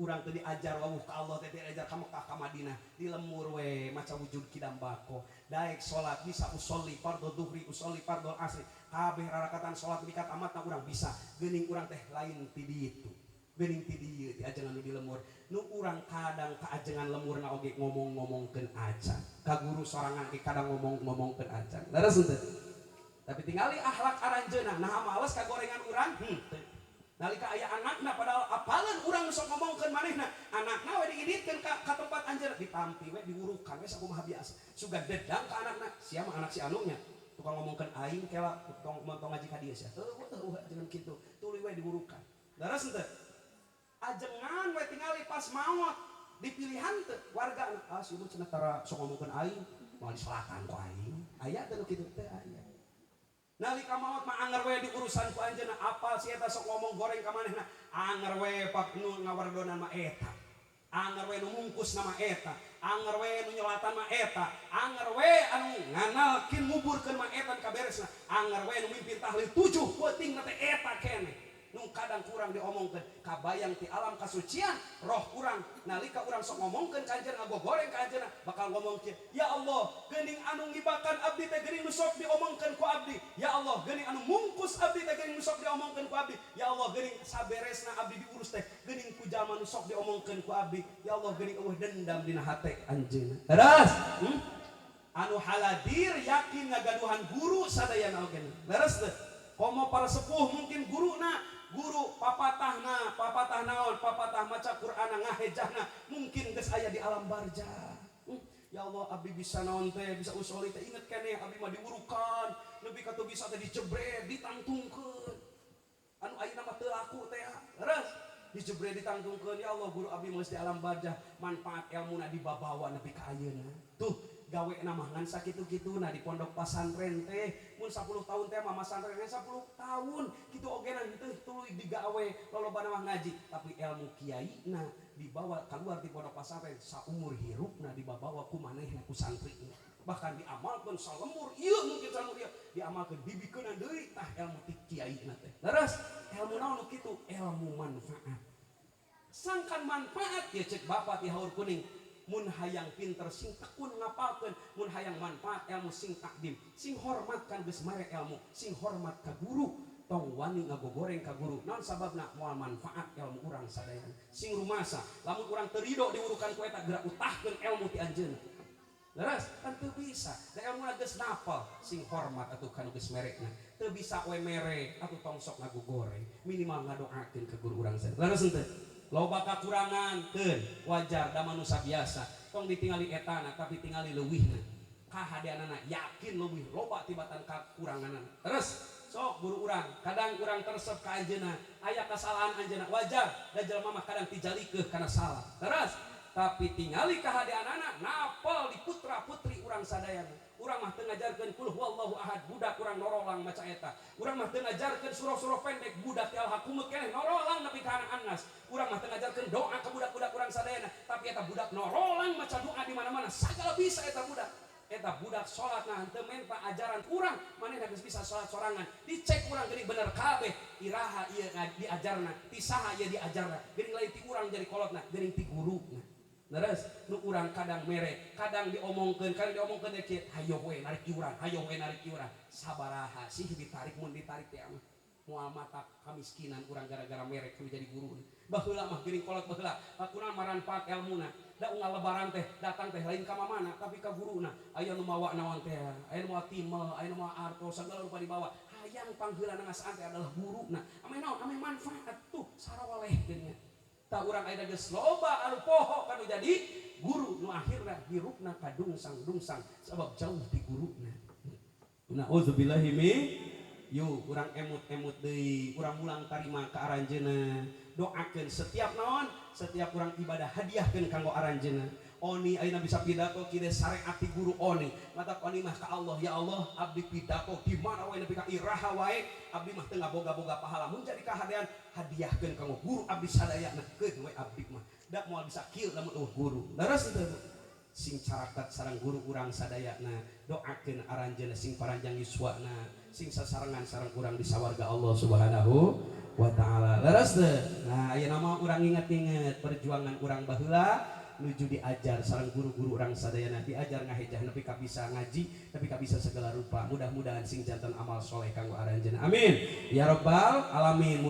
Urang teu diajar wawuh ka Allah teh, diajar ka Mekah ka Madinah, di lembur we maca wujud kidam bako, daek salat bisa usolli fardhu duhri, usolli fardhu asri, kabeh rarakatan salat mikat amatna urang bisa. Geuning urang teh lain ti ditu, geuning ti dieu ti ajengan nu di lembur. Nu urang kadang kaajengan lemurna oge ngomong-ngomongkeun acan, ka guru sorangan ge kadang ngomong-ngomongkeun acan. Leres henteu? Tapi tingali akhlak aranjeunna, naha males ka gorengan urang henteu. Nalika aya anakna padahal apaleun urang sok ngomongkeun manehna, anakna we diiditkeun ka tempat anjeunna, ditampi we, diurukan we sakumaha biasa. Sugan dedang ka anakna, sia mah anak si anunya tukang ngomongkeun aing, kela tong tong ngaji ka dieu sia. Heueuh heueuh jangan kitu, tuluy we diurukan. Leres henteu? Ajengan we tingali pas maot dipilihan teu warga, ah si cenah tara sok ngomongkeun aing, moal disalatan ku aing. Aya teu nu kitu teh? Aya. Nalika maot mah anger we diurusan ku anjeunna, apal si eta sok ngomong goreng ka manehna, anger we pak nu ngawardonan mah eta, anger we nu mungkus nama eta, anger we nu nyolatan mah eta, anger we anu nganalkin nguburkeun mah eta kaberesna, anger we nu mimpin tahlil 7 peuting na teh eta keneh. Nu kadang kurang diomongkeun, kabayang ti alam kasucian roh urang nalika urang sok ngomongkeun ka anjeunna, ngagogoreng ka anjeunna, bakal ngomong kieu, "Ya Allah, geuning anu ngibakan abdi teh geuning nu sok diomongkeun ku abdi. Ya Allah, geuning anu mungkus abdi teh geuning nu sok diomongkeun ku abdi. Ya Allah, geuning saberesna abdi diurus teh geuning ku jalma nu sok diomongkeun ku abdi. Ya Allah, geuning eueuh dendam dina hate anjeunna." Leres? Anu haladir yakin ngagaduhan guru sadayana oge, leres teu? Komo para sepuh mungkin guruna guru papatahna, papatah naon, papatah maca Qur'ana, ngahejahna mungkin geus aya di alam barzah. Ya Allah, abdi bisa naon teh, bisa usoli teh, inget keneh abdi mah diurukan nepi ka teu bisa teh, dijebret, ditangtungkeun, anu ayeuna mah teu laku teh. Leres? Dijebret, ditangtungkeun. Ya Allah, guru abdi mah geus di alam barzah, manfaat ilmuna dibabawa nepi ka ayeuna. Tuh gawe mah ngan sakitu-kituna di pondok pasantren teh, mun 10 tahun teh mah masantren 10 tahun kitu oge teu tuluy digawe, lolobana mah ngaji, tapi ilmu kiaina dibawa keluar di pondok pasantren saumur hirupna, dibawa ku manehna, ku santrina, bahkan diamalkeun salemur ieu, mungkin salemur ieu diamalkeun, dibikeunan deui tah ilmu ti kiaina teh. Leres? Ilmu naon nu kitu? Ilmu manfaat. Sangkan manfaat ya, cek bapak di Haur Kuning, mun hayang pinter sing tekun ngapalkeun, mun hayang manfaat ilmu sing takdim, sing hormat kan geus mere ilmu, sing hormat ka guru, tong wani ngagogoreng ka guru. Naon sababna? Moal manfaat ilmu urang sadayana. Sing rumasa lamun urang teu rido diurukan ku eta, geura utahkeun ilmu ti anjeunna. Leres? Kan teu bisa da ilmu geus napal. Sing hormat atuh kanu geus merekna. Teu bisa we mere atuh, tong sok ngagogoreng, minimal ngadoakeun ka guru urang sadayana. Leres henteu? Loba kakurangan keun wajar da manusia biasa. Tong ditingali etana, tapi tingali leuwihna, kahadeanana, yakin leuwih loba tibatan kakuranganana. Terus sok guru urang kadang urang teresep ka anjeunna, aya kesalahan anjeunna, wajar da jelema mah kadang tijalikeuh kana salah. Terus tapi tingali kahadeanana, napal di putra putri urang sadayana. Urang mah teu ngajarkeun kul huwallahu ahad, budak urang norolang maca eta. Urang mah teu ngajarkeun surah-surah pendek, budak ti al-hakumut keneh norolang nepi ka anak-anas. Urang mah teu ngajarkeun doa ke budak-budak urang sadayana, tapi eta budak norolang maca doa di mana-mana, sagala bisa eta budak. Eta budak salat nah teu menta ajaran urang, manehna geus bisa salat sorangan. Dicek urang geuning bener kabeh. Iraha ieu diajarna? Ti saha ieu diajarna? Geuning lain ti urang jadi kolotna, geuning ti guruna. Leres? Nu urang kadang mere, kadang diomongkeun, kadang diomongkeun teh kieu, hayo we narik iuran, hayo we narik iuran. Sabaraha sih ditarik? Mun ditarik teh mah moal mata kamiskinan urang gara-gara merek kudu jadi guru. Baheula mah geuning kolot baheula, kunaon maranfaat elmuna? Da unggal lebaran teh datang teh lain ka mamana tapi ka guruna. Aya nu mawa naon teh, aya nu mawa timel, aya nu mawa artos, sagala rupa dibawa. Hayang pangheulana ngasaan teh adalah guruna. Ameh naon? Ameh manfaat tuh sarawaleh geuning. Tak urang aya geus loba anu poho kanu jadi guru, nu akhirna hirupna kadungsang-dungsang sabab jauh ti guruna. Nauzubillahi min. Yuk urang emut-emut deui, urang mulang tarima ka aranjeuna. Doakeun setiap naon, setiap urang ibadah hadiahkeun kanggo aranjeunna. Oni ayeuna bisa pidato kieu syariat ti guru Oni. Matak Oni mah ka Allah, ya Allah, abdi pidato di mana wae nepi ka iraha wae, abdi mah teu ngaboga-boga pahala. Mun jadi kahadean hadiahkeun kanggo guru abdi sadayana, keun we abdi mah. Da moal bisa kieu lamun euweuh guru. Leres teu, Bu? Sing carakat sareng guru urang sadayana, doakeun aranjeunna sing paranjang yuswana, sing sasarengan sareng urang di sawarga Allah Subhanahu wa taala. Leres teu? Nah, ayeuna mah urang inget-inget perjuangan urang baheula nuju diajar sareng guru-guru urang sadayana, diajar ngahejah nepi ka bisa ngaji, nepi ka bisa segala rupa. Mudah-mudahan sing janten amal soleh kanggo aranjeunna. Amin ya rabbal alamin.